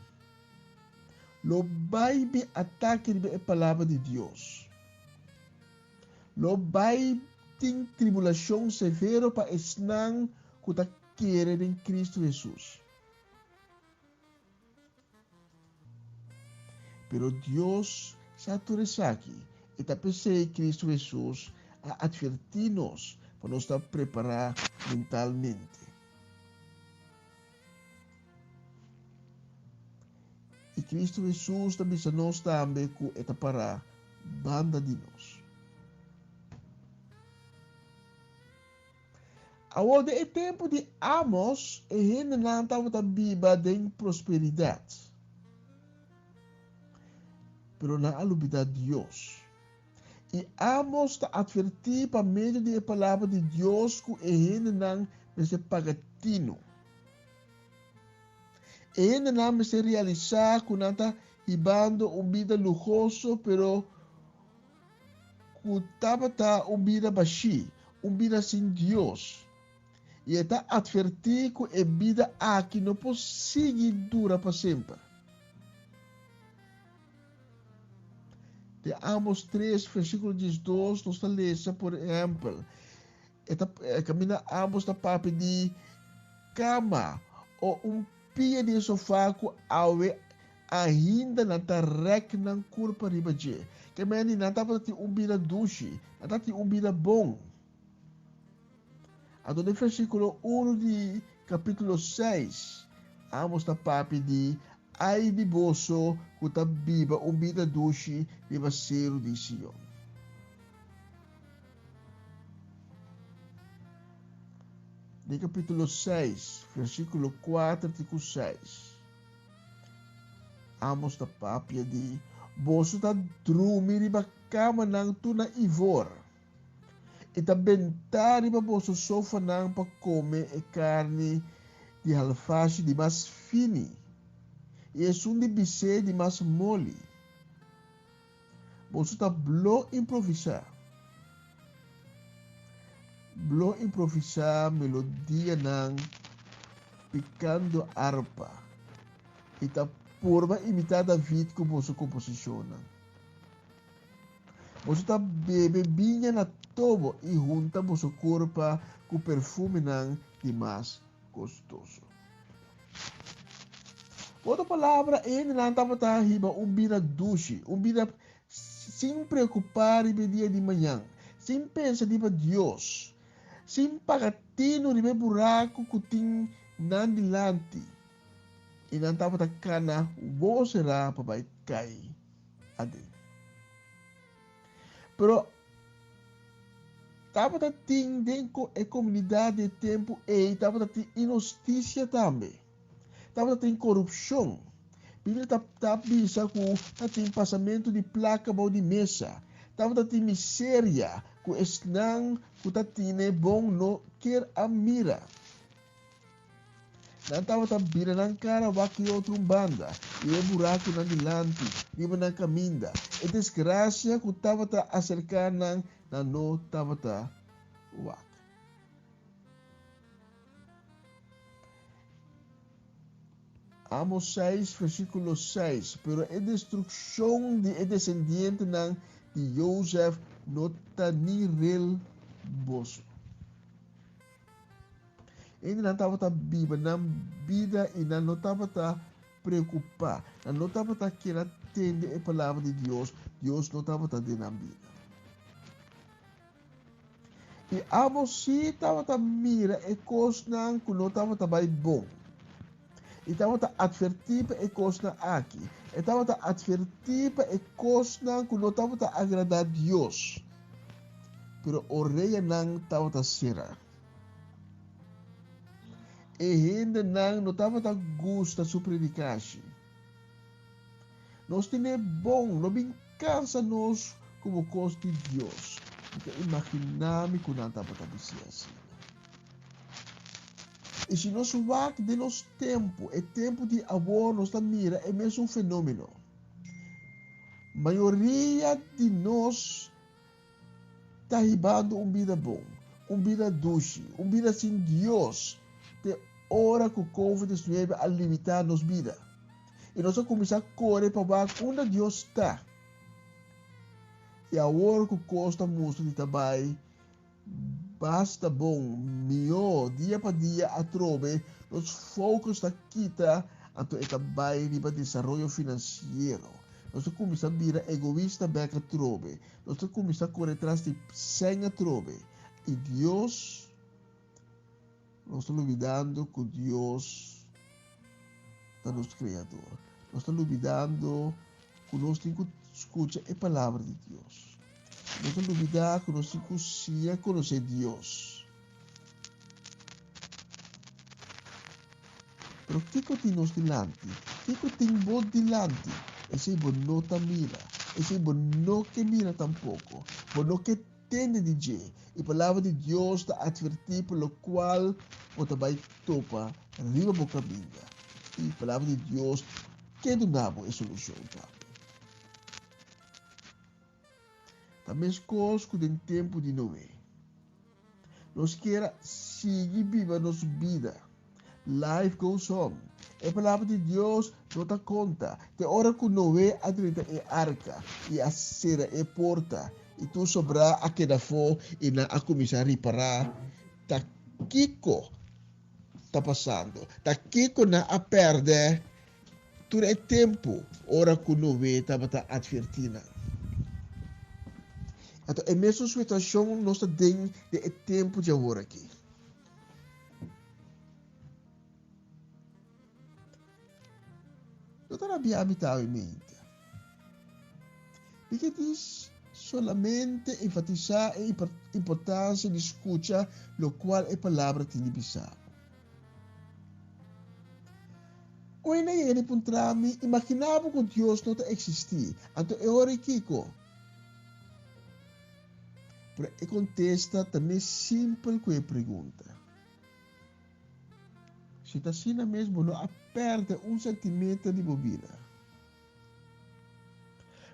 Lo bai bin atake riba e Palabra di Dios. Lo bai tin tribulashon severo pa esnan ku ta kere den Kristu Hesus. Pero Dios sa tur esaki, i ta p'esei Kristu Hesus a atvertí nos pa nos ta prepará mentalmente. I Kristu Hesus ta bisa nos tambe ku e ta pará banda di nos. Awor den e tempu di Amos e hendenan tabata biba den prosperidat. Pero nan a lubidá Dios. I Amos ta atvertí pa medio di e palabra di Dios ku e hendenan mester paga tinu. E hendenan mester realisá ku nan ta hibando un bida luhoso pero ku tabata un bida bashí, un bida sin Dios. I e ta atvertí ku e bida aki no por sigui dura pa semper. Den Amos 3, versíkulo 12, nos ta lesa, por ehèmpel, e ta kaminda Amos ta papia di kama o un pia di e sofá ku awe ainda nan ta rèk nan kurpa riba dje. Ke mende nan tabata tin un bida dushi, nan tabata tin un bida bon. Anto den versíkulo unu di kapítulo seis, Amos ta papia di ai di boso ku ta biba un bida dushi riba seru di Sion. Den kapítulo 6, versíkulo 4 te ku 6, Amos ta papia di, Boso ta drumi riba kamanan tur na ivor, i ta bentá riba boso sofanan pa kome e karni di halfashi di mas fini i esun di bisé di mas moli. Boso ta blo improvisá. Blo improvisá melodianan pikando arpa i ta purba imitá David ku boso komposishonnan. Boso ta bebe biña na tobo i hunta boso kurpa ku perfumenan di mas kostoso. Ku otro palabra, e hendenan tabata hiba un bida dushi, un bida sin preokupá riba e dia di mañan, sin pensa riba Dios, sin paga tinu riba e buraku ku tin nan dilanti, i nan tabata kana wowo será pa bai kai aden. Pero tabata tin den e komunidat di e tempu ei tabata tin inhustisia tambe. Tabata tin korupshon. Biblia ta ta bisa ku ta tin pasamentu di plaka bou di mesa. Tabata tin miseria ku esnan ku ta tine bon no kier a mira. Nan tabata bira nan kara wak e otro un banda, i e burakunan dilanti, riba nan kaminda. E desgrasia ku tabata aserká nan, nan no tabata wak. Amos seis, versíkulo seis, Pero e destrukshon di e desendientenan di Jozef no ta ni rel boso. Hendenan tabata biba nan bida i nan no tabata preokupá. Nan no tabata kier a tende e palabra di Dios. Dios no tabata den nan bida. I Amos sí tabata mira e kosnan ku no tabata bai bon. I tabata atvertí pa e kosnan aki. E tabata atvertí pa e kosnan ku no tabata agradá Dios. Pero oreanan tabata será. E hendenan no tabata gusta su predikashi. Nos tene bon, no bin kansa nos ku bo kos di Dios. Mi ta imaginá mi ku nan tabata bisí asina. I si nos wak den nos tempu, e tempu di awor, nos ta mira e mesun fenómeno. Mayoria di nos ta hibando un bida bon, un bida dushi, un bida sin Dios, te ora ku Covid 19 a limitá nos bida. I nos a kuminsá kore pa wak unda Dios ta. I awor ku kos ta mustra di ta bai basta bon, mihó, dia pa dia atrobe nos focus ta kita anto e ta bai riba desaroyo finansiero. Nos ta kuminsá bira egoista bèk atrobe. Nos ta kuminsá kore tras di sèn atrobe. I Dios, nos ta lubidando ku Dios ta nos Kreador. Nos ta lubidando ku nos tin ku skucha e Palabra di Dios. Nos ta lubidá ku nos tin ku siña konosé Dios. Pero kiko tin nos dilanti? Kiko tin bo dilanti? Esei bo no ta mira. Esei bo no ke mira tampoko. Bo no ke tende di dje. E Palabra di Dios ta atvertí pa lokual bo ta bai topa riba bo kaminda. I Palabra di Dios ke duna bo e solushon tambe. Ta meskos ku den tempu di Noe. Nos kier a sigui biba nos bida. Life goes on. E Palabra di Dios no ta konta. Te ora ku Noe a drenta e arka i a sera e porta i tur sobrá a keda afó i nan a kuminsá ripará ta kiko ta pasando, ta kiko nan a pèrdè Tur e tempu ora ku Noe tabata atvertí nan. Anto e mesun situashon nos ta den den e tempu di awor aki. No ta rabiá mi ta awe mente. Mi ke dis solamente enfatisá e importansia di skucha lokual e Palabra tin di bisa bo. Oi na yega di puntra mi, Imagina bo ku Dios no ta eksistí, anto e ora ei kiko? Pero e kontesta ta mes simpel ku e pregunta. Si ta asina mes bo no a pèrdè un sentimeter di bo bida.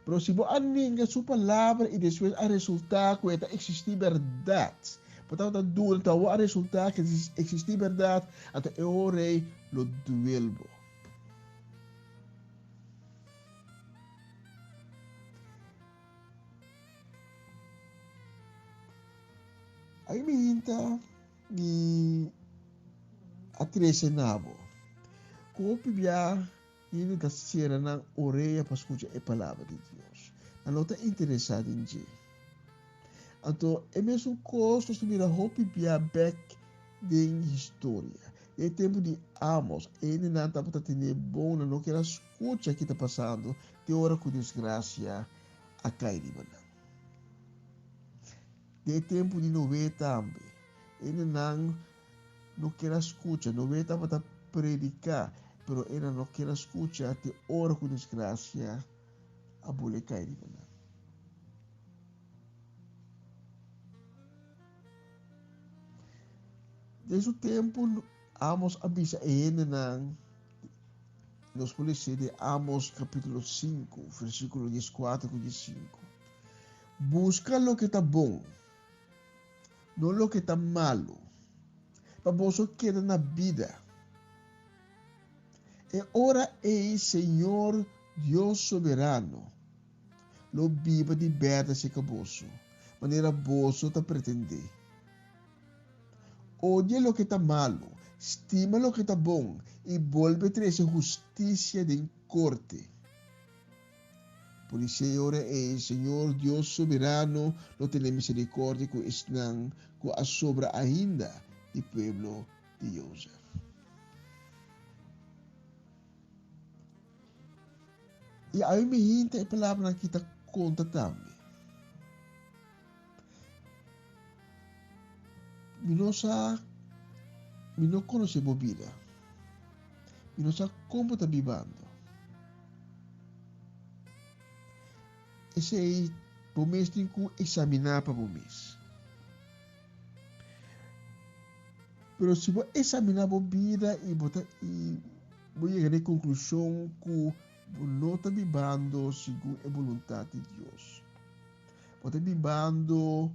Pero si bo a ninga su palabra i despues a resultá ku e ta eksistí bèrdat, bo tabata duda anto awor a resultá ku e ta eksistí bèrdat, anto e ora ei lo duel bo. Ai mi hinta mi a trese na bo ku hopi bia. Hende ta sera nan orea pa skucha e Palabra di Dios. Nan no ta interesá den dje. Anto, e mesun kos nos ta mira hopi bia bèk den historia. Den e tempu di Amos, e hendenan tabata tene bon, nan no kier a skucha ki ta pasando te ora ku desgrasia a kai riba nan. Den e tempu di Noe tambe, e hendenan no kier a skucha. Noe tabata prediká, pero e nan no kier a skucha te ora ku disgrasia a bole kai riba nan. Den su tempu, Amos a bisa e hendenan, nos por lesa den Amos kapítulo 5, versíkulo 14 ku 15, Buska loke ta bon. no loke ta malu, pa boso keda na bida. E ora ei Señor Dios Soberano lo biba di bèrde serka boso, manera boso ta pretendé. Odia loke ta malu, stima loke ta bon i bolbe trese hustisia den korte. Por ora ei Señor Dios Soberano lo tene misericordia cu esnan cu a sobra ainda di pueblo di Jozef. I awe mi hinta e palabranan aki ta conta tambe. Mi no sa, mi no conoce bo bida. Mi no sa con bo ta bibando. Esey bo mes tin cu examina pa bo mes. Pero si bo examina bo bida y bo ta y bo yega na e conclusion cu bo no ta bibando segun e boluntad di Dios. Bo ta bibando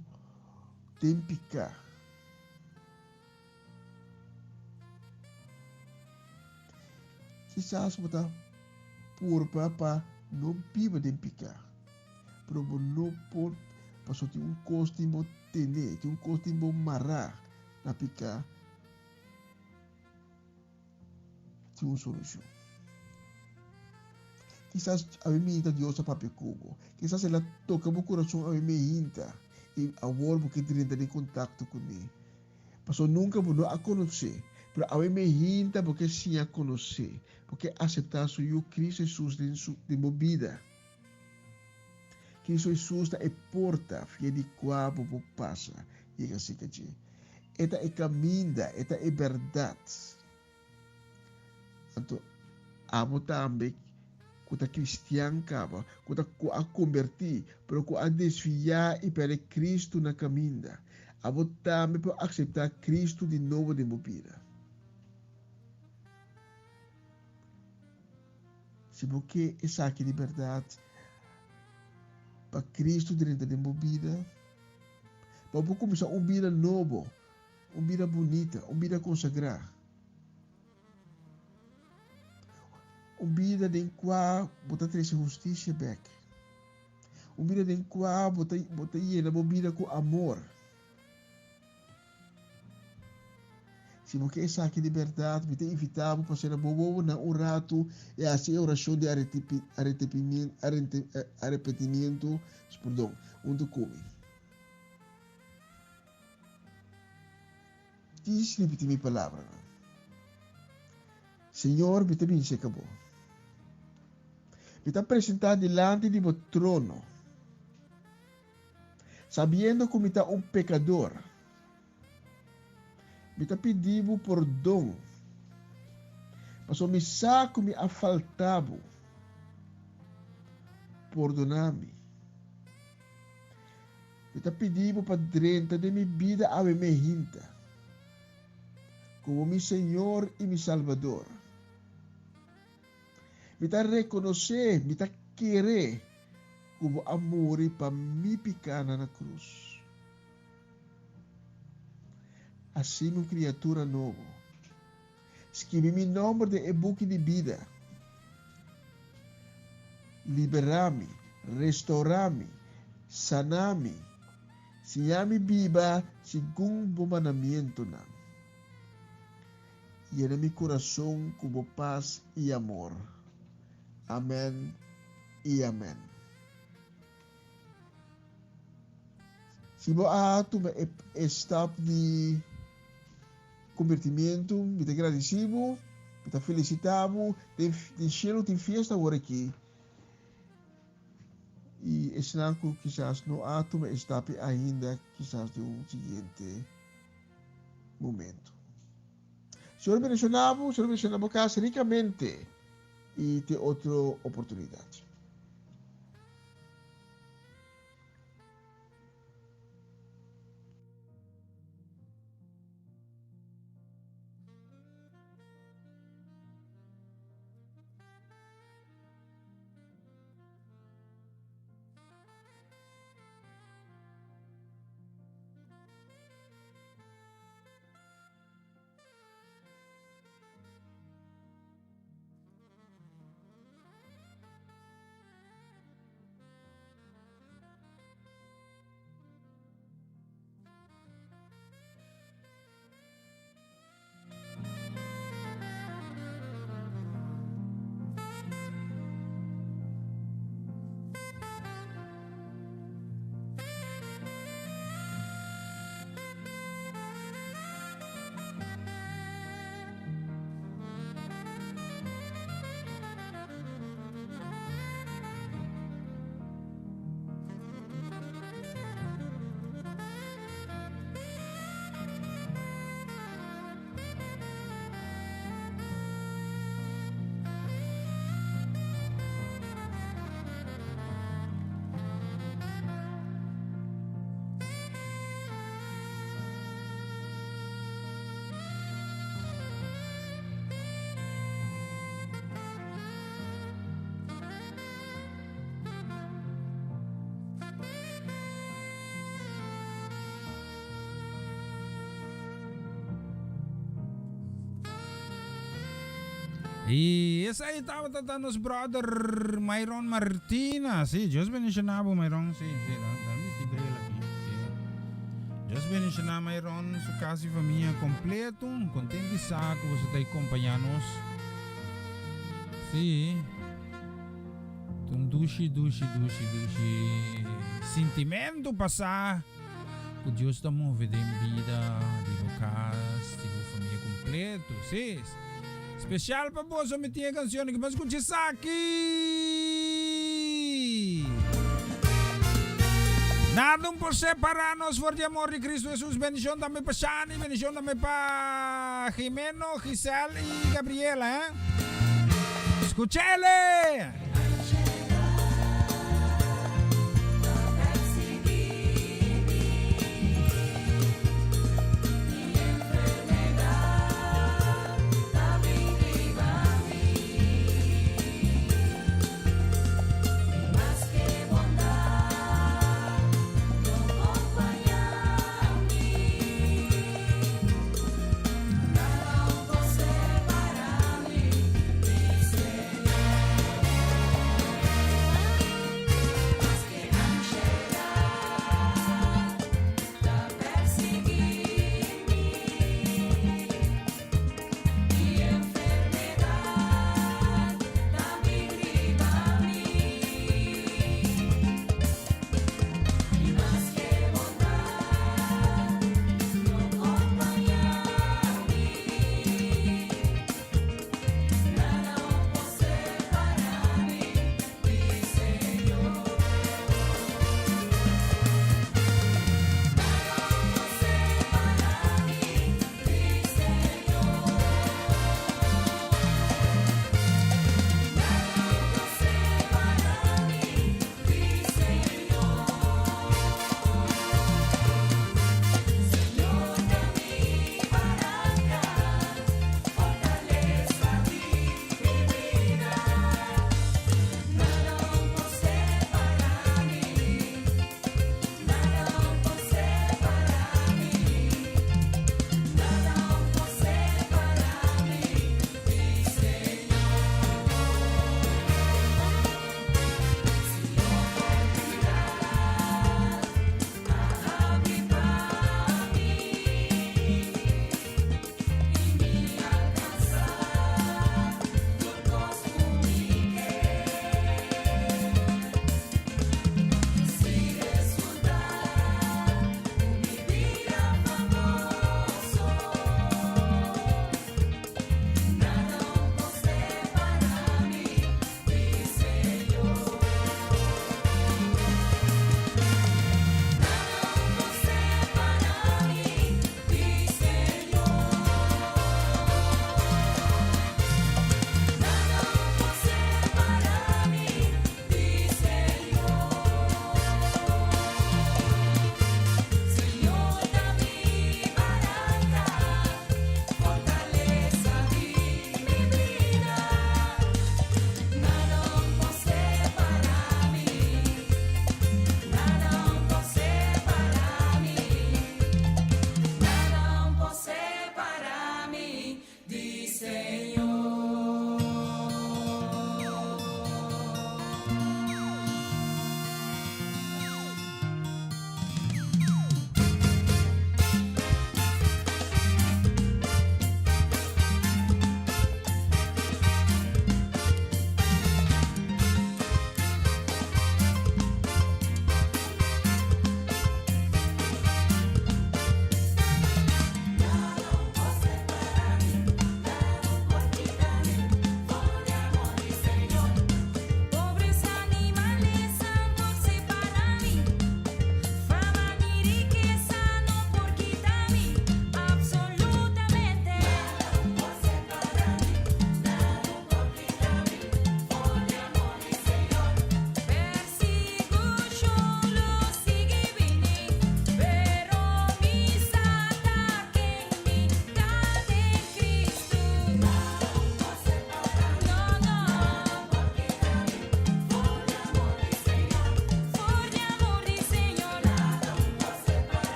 den piká. Kisas bo ta purba pa no biba den piká. Pero bo no por, paso tin un kos tin bo tene, tin un kos tin bo mará na piká. Tin un solushon. Kisas awe minta Dios a papia ku bo. Kisas el a toka bo kurason awe meinta i awor bo ke drenta den kontakto kuné. Pasobra nunka bo no a konosé, pero awe meinta bo ke siña konosé, bo ke aseptá su Yu Kristu Hesus den su den bo bida. Kristu Hesus ta e porta via di kua bo por pasa yega serka dje. E ta e kaminda, e ta e bèrdat. Anto abo tambe ku ta kristian kaba, ku ta ku a kombertí, pero ku a desviá i pèrdè Kristu na kaminda, abo tambe por akseptá Kristu di nobo den bo bida. Si bo ke esaki di bèrdat, pa Kristu drenta den bo bida, pa bo por kuminsá un bida nobo, Un bida bunita, un bida konsagrá. Un bida den kua bo ta trese hustisia bèk. Un bida den kua bo ta bo ta yena bo bida ku amor. Si bo ke esaki di bèrdat, mi ta invitá bo pa sera bo wowo na un ratu i hasi e orashon di arepentimiento, perdon, huntu ku mi. Djis ripití mi palabranan. Señor, mi ta bin serka bo. Mi ta presentá dilanti di bo trono, sabiendo ku mi ta un pekador. Mi ta pidi bo pordon, pasobra mi sa ku mi a falta bo. Pordoná mi. Mi ta pidi bo pa drenta den mi bida awe mehinta, komo mi Señor i mi Salbador. Mi ta rekonosé, mi ta kere ku bo a muri pa mi pikánan na krus. Hasi mi un kriatura nobo. Skibi mi nòmber den e buki di bida. Liberá mi, restourá mi, saná mi, siñá mi biba segun bo mandamientonan. Yena mi kurason ku bo pas i amor. Amèn i amèn. Si bo a tuma e stap di kombertimientu, mi ta gradisí bo, mi ta felisitá bo. Den shelu tin fiesta awor aki. I esnan ku kisas no a tuma e stap ainda, kisas den un siguiente momento. Señor bendishoná bo, Señor bendishoná bo kas rikamente i te otro oportunidat. I esei tabata ta nos brother Myron Martina. Sí, Dios bendiciona bo Myron. Sí, sí, dan, dan bisti bril aki. Sí. Dios bendiciona Myron, su casa y familia completo. Contento di sa cu boso ta acompaña nos. Sí. Un dushi, dushi, dushi, dushi sintimento pasa cu Dios ta move den bida di bo cas, di bo familia completo. Sí. Special pa boso mi tin e cancion aki. Ban scucha esaki! Nada un por separa nos for di amor di Cristo Jesus. Bendicion tambe pa Shani, bendicion tambe pa Jimeno, Giselle y Gabriela, eh? Scuchele!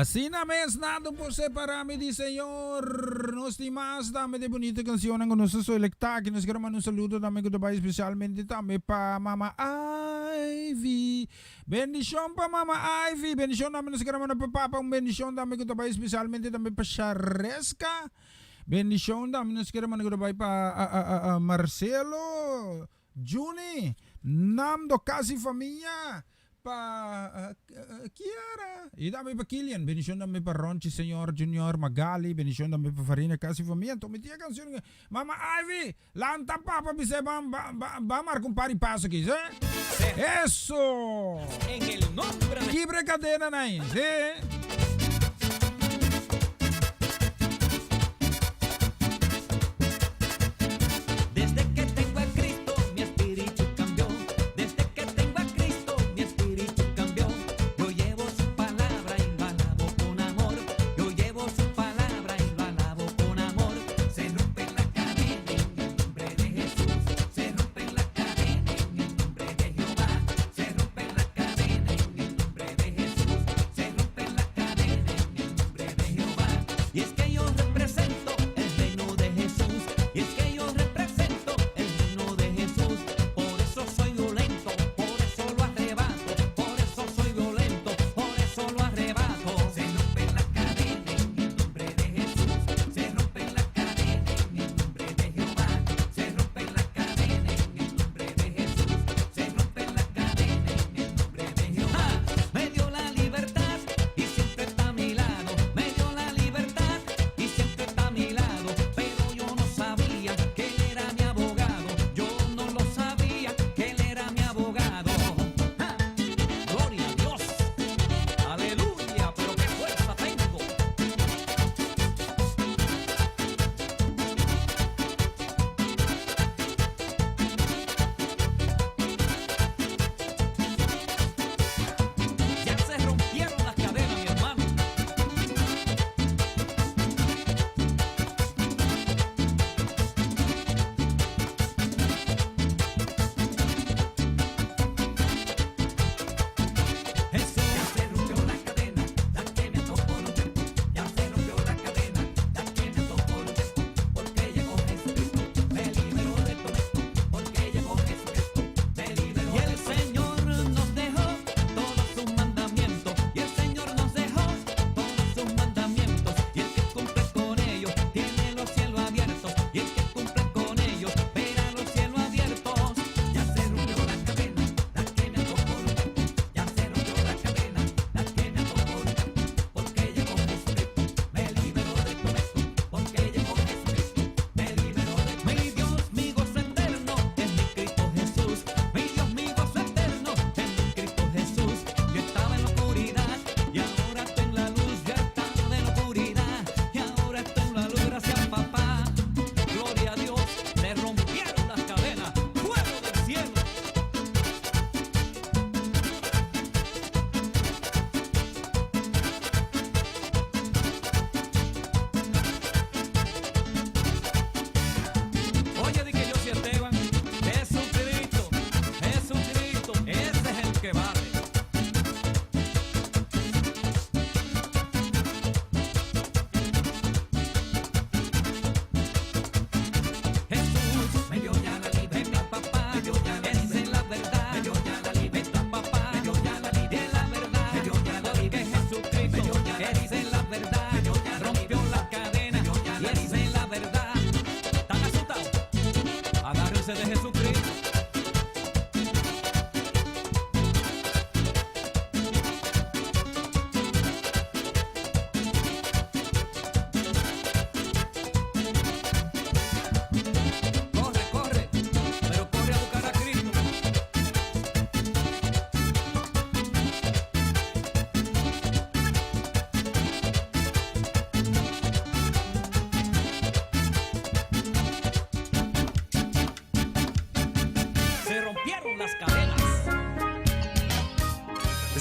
Asina mes nada por separa mi di Señor. Nos tin mas tambe di bunita cancionnan cu nos a selecta aki. Nos quiero manda un saludo tambe cu ta bay especialmente tambe pa Mama Ivy. Bendicion pa Mama Ivy. Bendicion tambe nos quiero manda pa Papa. Un bendicion tambe cu ta bay especialmente tambe pa Shareska. Bendicion tambe nos quiero manda cu ta bay pa Marcelo. Juni, Namdo casi famia pa Kiara y tambe pa Kilian, bendicion tambe pa Ronchi Señor Junior Magali, bendicion tambe pa Farina casi famia, anto mi tin e cancion Mama Ivy, lanta papa bis'e ban ban ban marca un par di paso aki, si? Eso! Kibra e cadena nan, si?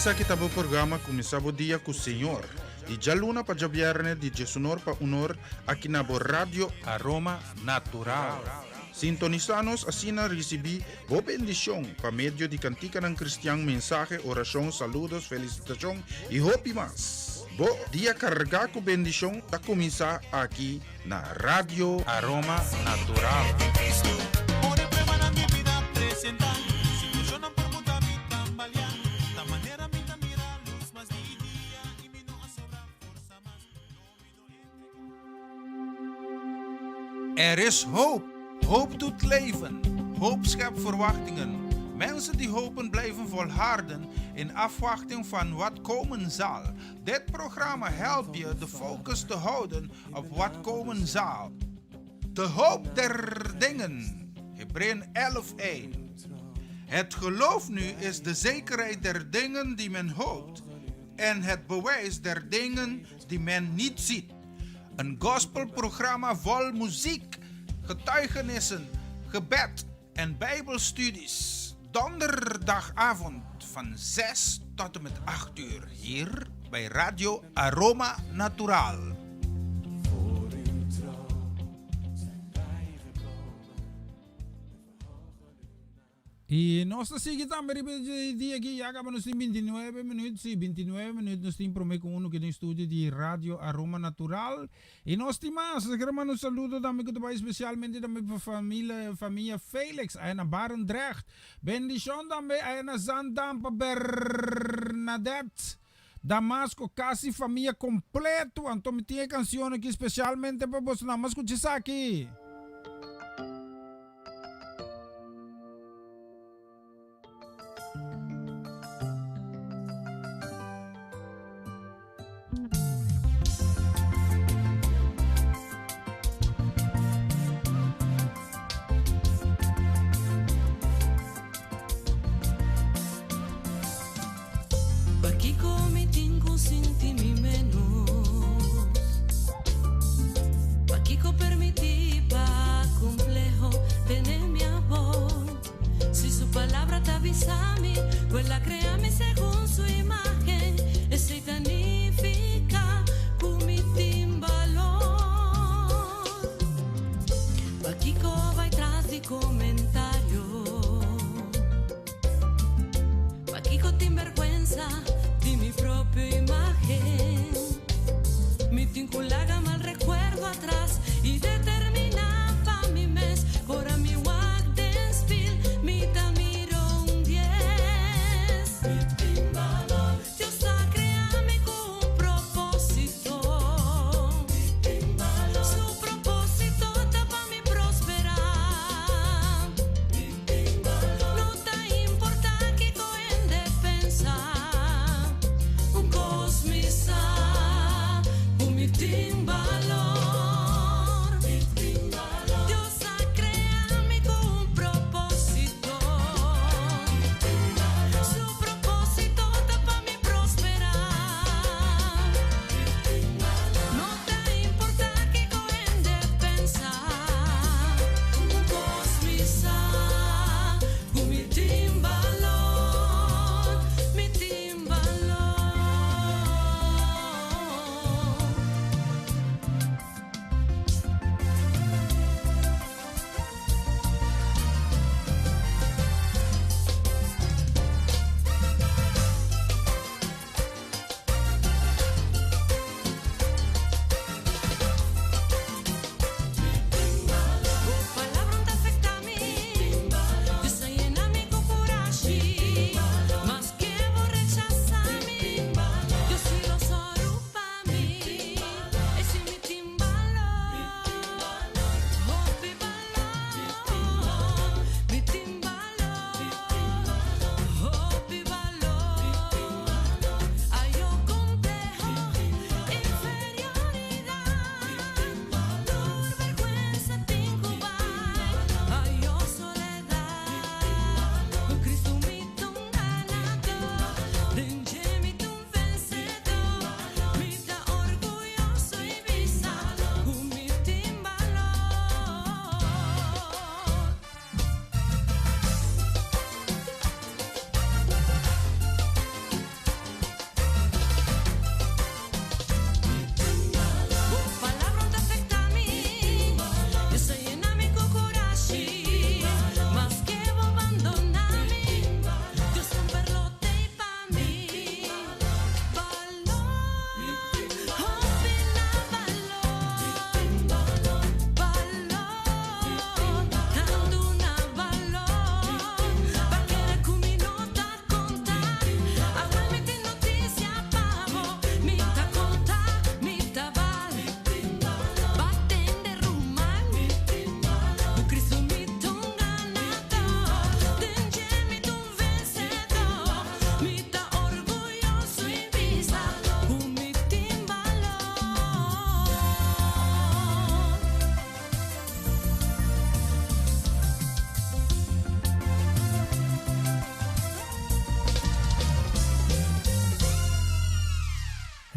Esaki ta bo programa Kuminsá Bo Dia ku Señor, di djaluna pa djabièrnè di djesunor pa unor aki na bo Radio Aroma Natural. Sintonisá nos asina risibí bo bendishon pa medio di kantikanan kristian, mensahe, orashon, saludos, felisitashon i hopi mas. Bo dia kargá ku bendishon ta kuminsá aki na Radio Aroma Natural. Er is hoop. Hoop doet leven. Hoop schept verwachtingen. Mensen die hopen blijven volharden in afwachting van wat komen zal. Dit programma helpt je de focus te houden op wat komen zal. De hoop der dingen. Hebreeën 11:1. Het geloof nu is de zekerheid der dingen die men hoopt en het bewijs der dingen die men niet ziet. Een gospelprogramma vol muziek, getuigenissen, gebed en bijbelstudies. Donderdagavond van 6 tot en met 8 uur hier bij Radio Aroma Natural. I nos ta sigui tambe riba e dia aki, ya kaba nos tin 29 minuut, si, 29 minuut nos tin prome ku unu ki den studio di Radio Aroma Natural. I nos tin mas, nos kere manda un saludo tambe ku ta bai spesialmente tambe pa familia, famia Felix aya na Barendrecht. Bendishon tambe aya na Zaandam pa Bernadette Damasco, kasi famia kompleto. Anto mi tin e kansion aki spesialmente pa boso, nan mas skucha esaki. Pakiko mi tin ku sinti mi menos? Pakiko permití?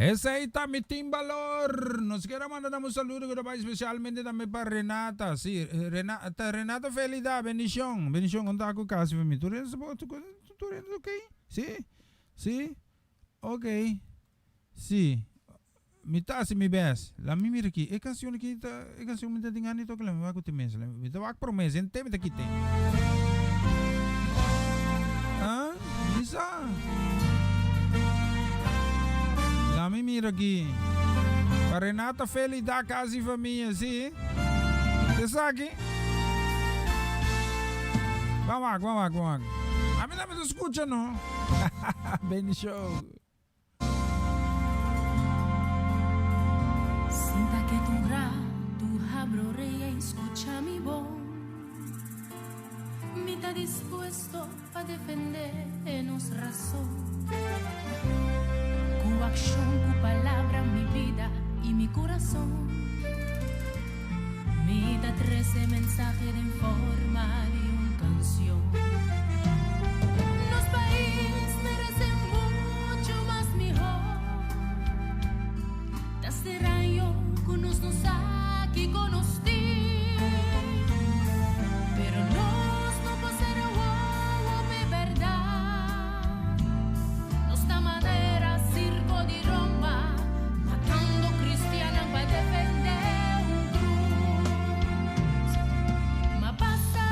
Esey ta mi tin balor. Nos kier a manda dam un saludo ku ta bai spesialmente tambe pa Renata. Si, Renata, Renata Felida, bendishon. Bendishon, kon ta ku kasi pa mi? Tur hende sa tur hende ta okey? Si? Si? Okey. Si. Mi ta hasi mi bes. La mi mira aki. E kanshon aki ta, e kanshon mi ta tin gana di toka, la mi wak ku tin mes. Mi ta wak promé, sent'é mi ta kit'é. Ah, mi sa. La mi mira aki. Pa Renata Felida kasi famia, si. Esaki. Ban wak, ban wak, ban wak. Ami tambe ta skucha no. Bendishon. Sinta ketu un ratu, habra orea i skucha mi bon. Mi ta dispuesto pa defendé nos rason. Ku akshon, ku palabra, mi bida i mi kurason. Mi ta trese mensahe den forma di un kanshon. Nos pais merece mucho mas mihó. Ta straño ku nos no sa kiko nos tin. Pero nos no por sera wowo p'e bèrdat. Nos ta manera sirko di Roma, matando kristiannan pa defendé un krus. Ma pasa.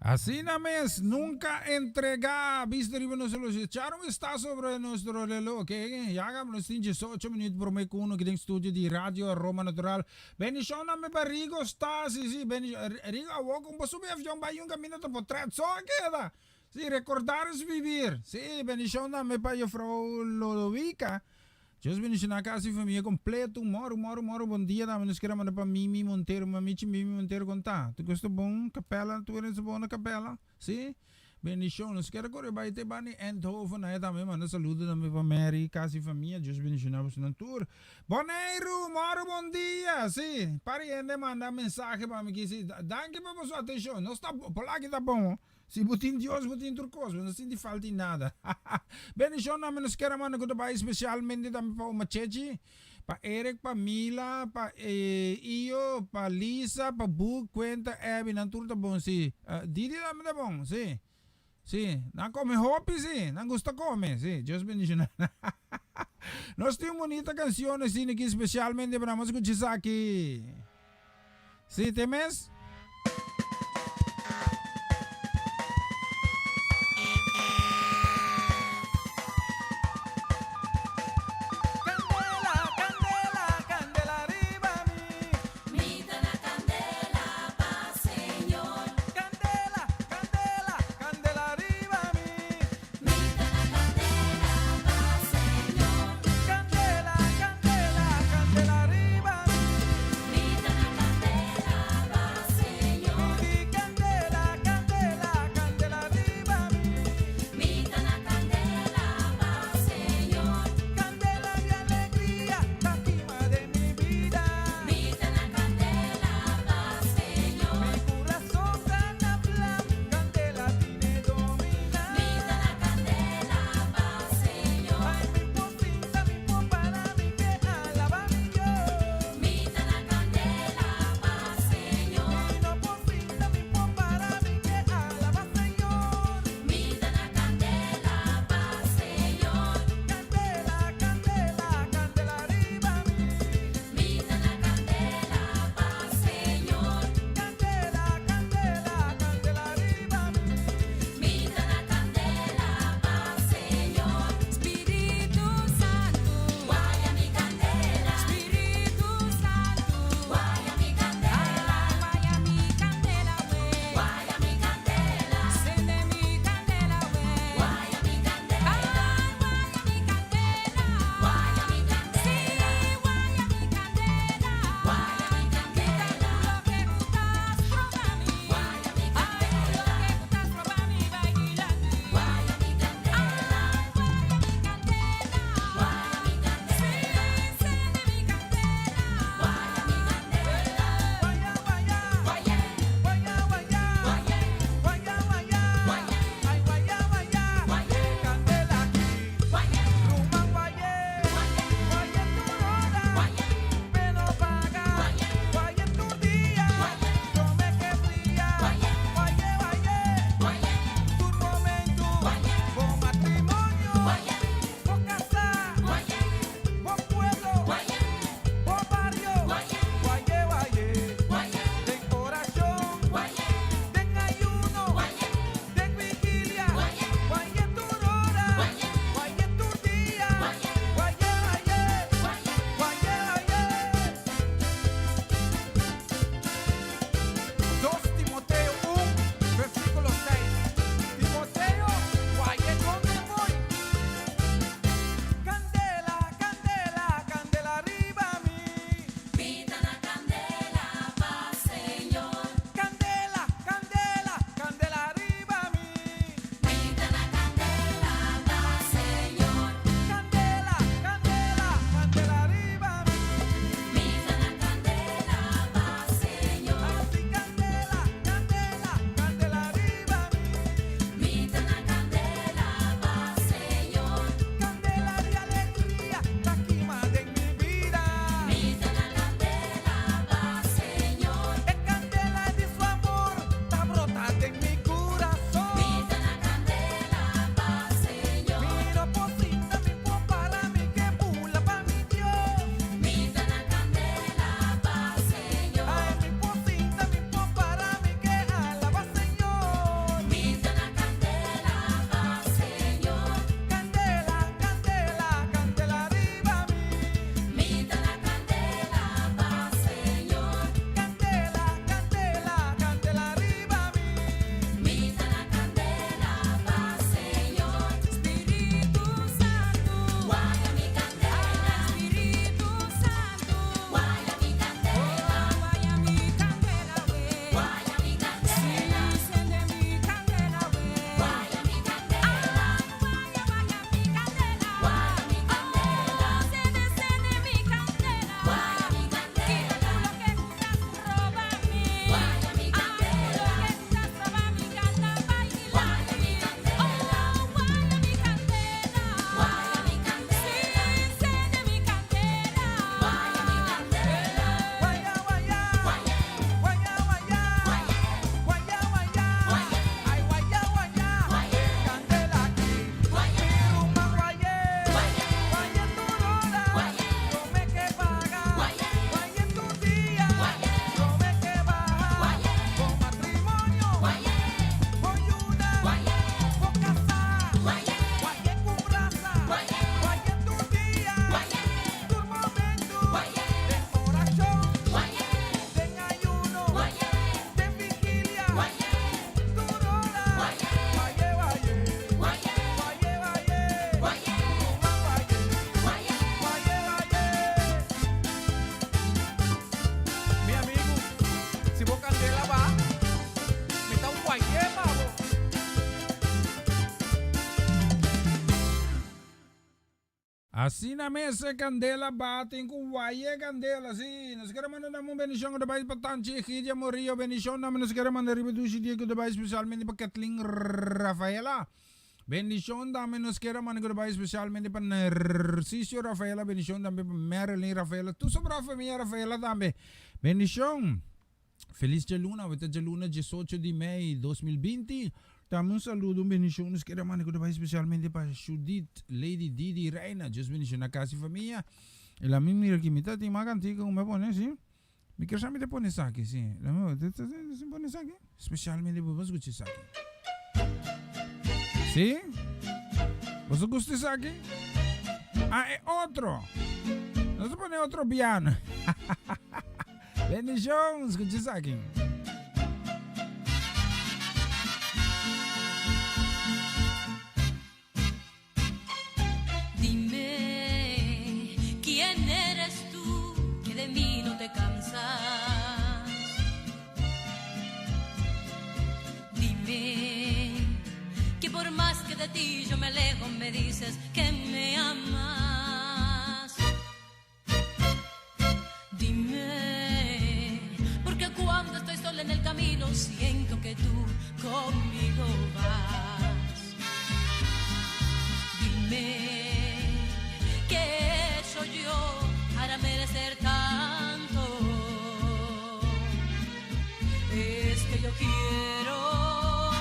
Asina mes, nunca entrega. Bista riba nos reloj. Echar un vistazo sobre nuestro reloj, ok? Ya gaba nos tin 18 minuut prome cu uno aki den studio di Radio Aroma Natural. Bendicion na mi pa Rigo sta, si, si, bendicion. Rigo, awor con bo subi avion bay un camino ta potret so a keda. Si, recordar es vivir. Si, bendicion na mi pa juffrouw Lodovica. Dios bendiciona casa y familia completo. Moro, moro, moro bon dia dame. Nos kere manda pa Mimi Montero. Mamichi Mimi Montero con ta? Tu gusta bon capella? Tu eres bon na capella? Si? Bendicion. Nos kere corre bay te bani Eindhoven. Ahí tambe manda saludo tambe pa Mary, casa y familia. Dios bendiciona boso nan tur. Boneiru, moro bon dia. Si, pariente manda mensahe pa mi ki si. Danki pa boso atencion. Nos ta, polaki ta bon. Si bo tin Dios bo tin tur kos, bo no sinti falta di nada. Bendishon na mi nos kere manda ku ta bai spesialmente tambe pa Oma Chechi, pa Eric, pa Mila, pa Iyo, pa Lisa, pa Book, Kuenta, Abby, nan tur ta bon si. Didi tambe ta bon, si. Si, nan kome hopi si, nan gusta kome, si. Dios bendishona nan. Nos tin un bunita kanshon asina aki spesialmente pa nan, bo skucha esaki. Sí, te mes? Candela, candela, candela riba mi. Mi ta na candela pa Señor. Candela, candela, candela riba mi. Mi ta na candela pa Señor. Candela, candela, candela riba mi. Mi ta na candela pa Asina mes e candela batin cu waye candela si nos kere manda nan un bendicion cu ta bay pa Tanchi Egidia Morillo bendicion tambe nos kere manda riba dushi dia cu ta bay specialmente pa Kathleen Rafaela bendicion tambe nos kere manda cu ta bay specialmente pa Narciso Rafaela bendicion tambe pa Marilyn Rafaela tur sobra famia Rafaela tambe bendicion. Felis djaluna, awe ta djaluna diesocho di mei 2020. Tambe un saludo, un bendicion nos kere manda ku ta bai specialmente pa Judith, Lady Didi Reina. Dios bendiciona kas y famia. E la mi mira ki mi ta tin mas cantica ku mi a pone si. Mi kier sa mi ta pone esaki si. La mi ta pone esaki. Specialmente bo skucha esaki. Si? Boso gusta esaki? Ah, e otro. Nos ta pone otro piano. Bendicion, skucha esaki. Dime, ¿quién eres tú que de mí no te cansas? Dime, que por más que de ti yo me alejo, me dices que me amas. Dime, porque cuando estoy sola en el camino siento que tú conmigo vas. Dime, ¿qué he hecho yo para merecer tanto? Es que yo quiero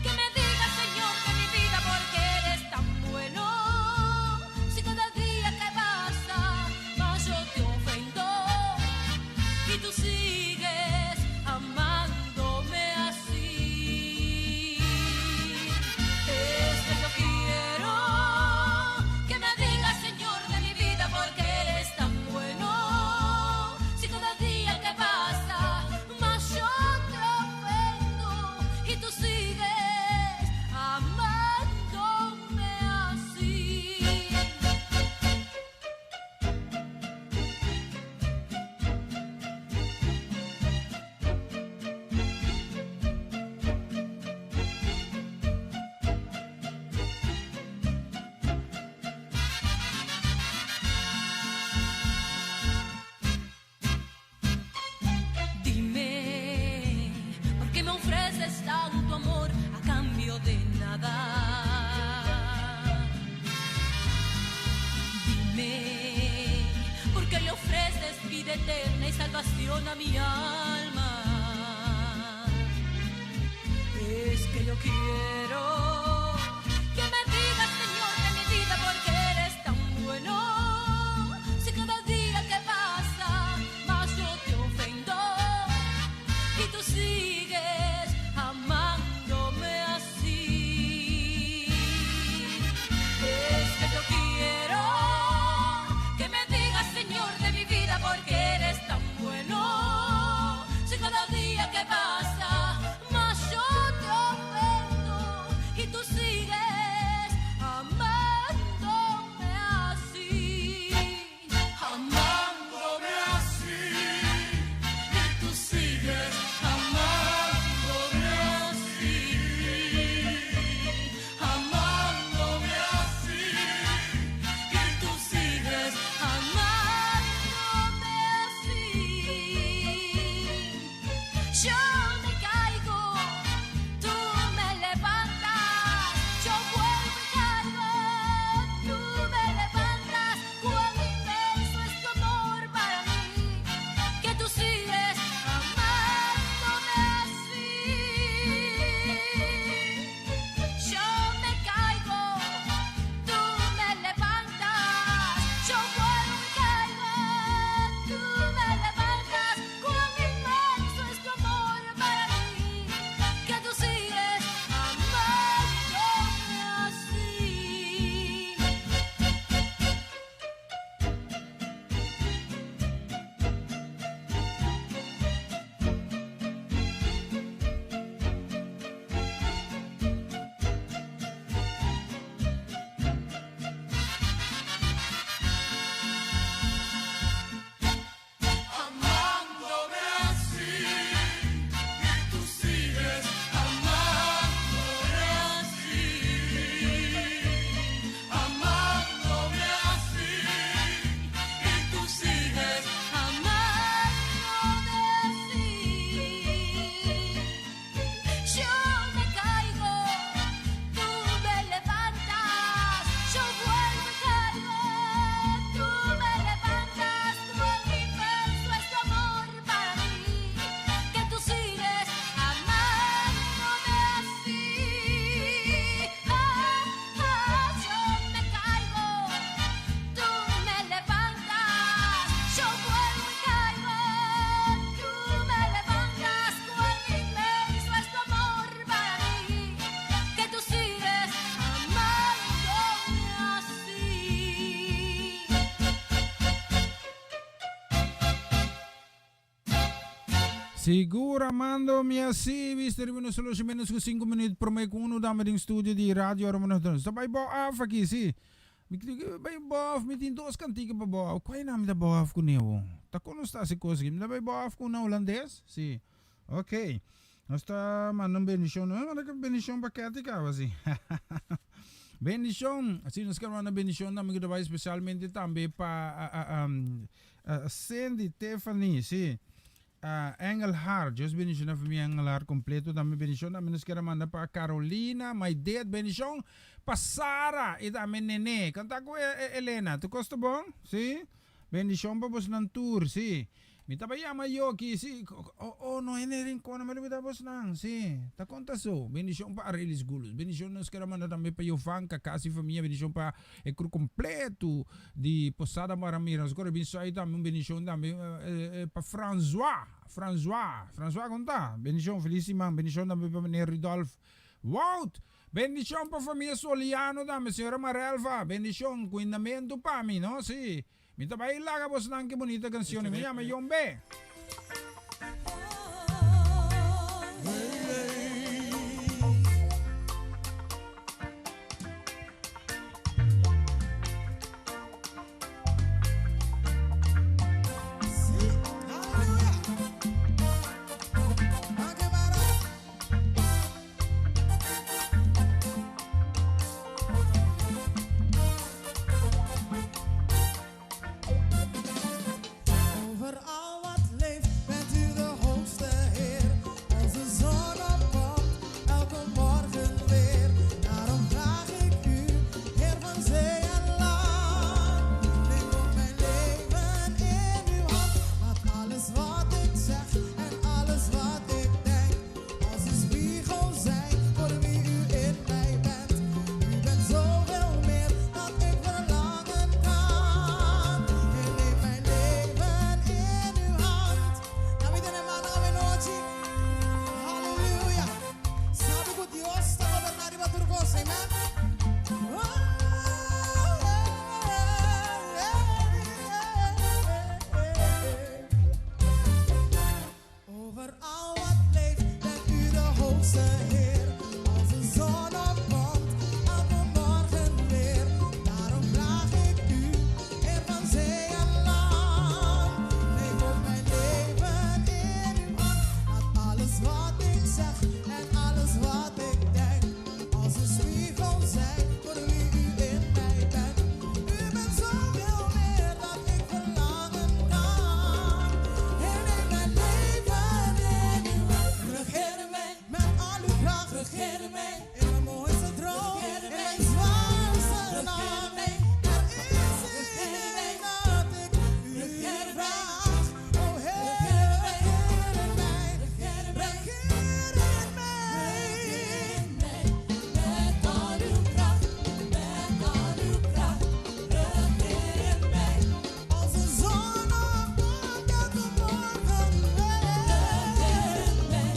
que me digas, Señor, de mi vida, porque eres tan bueno. Si cada día que pasa más yo te ofendo y tú sigues amándome así. Es que yo quiero que me digas, Señor, de mi vida, porque eres tan bueno. Si cada día que pasa más yo te ofendo y tú sigues amándome así. Dime, ¿por qué me ofreces tanto amor a cambio de nada? Dime, ¿por qué le ofreces vida eterna y salvación a mi alma? Es que yo quiero que me digas, Señor, de mi vida, porque eres tan bueno. Si cada día que pasa más yo te ofendo y tú sigues amándome así. Es que yo quiero que me digas, Señor, de mi vida, porque eres tan bueno. Sigur Armando, mi a si bista riba nos solution menos ku 5 minuut prome ku unu dame den studio di Radio Aroma Nos Ta bai bo af aki, si. Mi bai bo af, mi tin dos kantika pa bo af. Kua mi ta bo af ku newo? Ta kon nos ta hasi kos aki? Mi ta bai bo af ku una holandes? Si. Ok. Nos ta manda un bendishon. Nos manda bendishon pa Kathy kaba, si. Bendishon. Si, nos ker manda bendishon tambe ku ta bai spesialmente tambe pa Cindy, Tiffany, si. Engelhard, Dios bendiciona familia Engelhard completo tambe bendicion tambe nos kier a manda pa Carolina, Maidet bendicion pa Sara y tambe Nene canta cu Elena tu cos ta bon si bendicion pa bosnan tur si mi taba yama yoki si oh oh no hende rincon mi lubida bosnan si ta conta so bendicion pa Arelis Gulus bendicion nos kier a manda tambe pa Jovanka casa y familia bendicion pa E kru kompletu di Posada Maramira. Nos kore bin sai tambe un bendishon tambe pa Francois. Francois. Francois kon ta? Bendishon, felis siman. Bendishon tambe pa meneer Rudolf Wout. Bendishon pa famia Soliano tambe, señora Marelva. Bendishon, kuindamentu pa mi, no? Si. Mi ta bai laga bosnan ki bunita canción. Mi yama Yon B. Over al wat leeft bent u de hoogste Heer. Als de zon opkomt, elke morgen weer. Daarom vraag ik u, Heer van zee en land. Neem ook mijn leven in uw hand. Laat alles wat ik zeg en alles wat ik denk. Als een spiegel zijn voor wie u in mij bent. U bent zoveel meer dan ik verlangen kan. Ik neem mijn leven in uw hand. David en hermano, anochi. Halleluja. Sabe ku Dios ta goberná riba tur kos, amen? Over al wat leeft bent u de hoogste Heer. Als de zon opkomt, elke morgen weer. Daarom vraag ik u, Heer van zee en land. Neem ook mijn leven in uw hand. Laat alles wat ik zeg en alles wat ik denk. Als een spiegel zijn voor wie u in mij bent. U bent zoveel meer dan ik verlangen kan. Heer, neem mijn leven in uw hand. Regeer mij met al uw kracht. Regeer mij in mijn mooiste droom. In mijn zwaarste nacht. Er is één ding dat ik u vraag. O Heer, regeer in mij. Regeer in mij. Met al uw kracht, met al uw kracht, regeer in mij. Als de zon opkomt, elke morgen weer. Regeer in mij,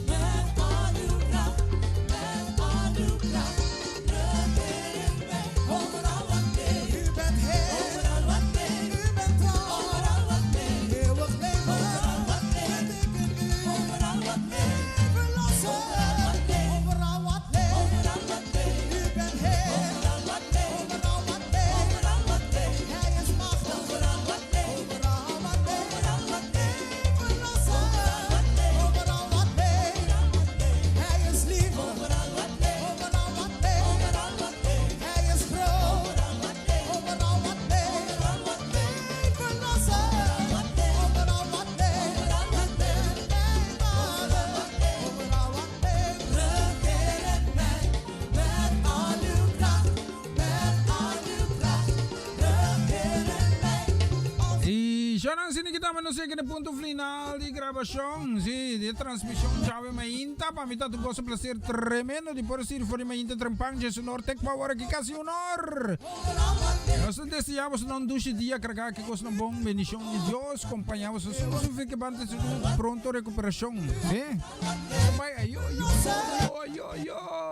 met al uw kracht, met al uw kracht, regeer in mij. Overal wat leeft, U bent Heer, overal wat leeft, u bent trouw. overal wat leeft, Eeuwig leven, overal wat leeft, vind ik in u. overal wat leeft, Verlosser, overal wat leeft, overal wat leeft. overal wat leeft, U bent Heer, overal wat leeft, overal wat leeft. overal wat leeft, Hij is machtig, overal wat leeft, overal wat leeft. overal wat leeft, Verlosser, overal wat leeft, overal wat leeft. overal wat leeft, Hij is lief, overal wat leeft, overal wat leeft. overal wat leeft, Hij is groot, overal wat leeft, overal wat leeft. overal wat leeft, Verlosser, overal wat leeft, overal wat leeft. overal wat leeft, Mijn Vader, overal wat leeft. overal wat leeft. Regeer in mij met al uw kracht, met al uw kracht. Regeer in mij. I ya nan kita nos yega na punto final di grabashon, si, di transmishon djawe mainta. Pa mi ta un goso plaser tremendo di por sirbi for di mainta trempan 11 or te ku awor aki kasi 1 or. Nos ta deseá boso un dushi dia kargá ku kos bon bendishon di Dios kompañá boso su ku banda su pronto rekuperashon. Si? Bye, ayo, ayo, ayo, ayo.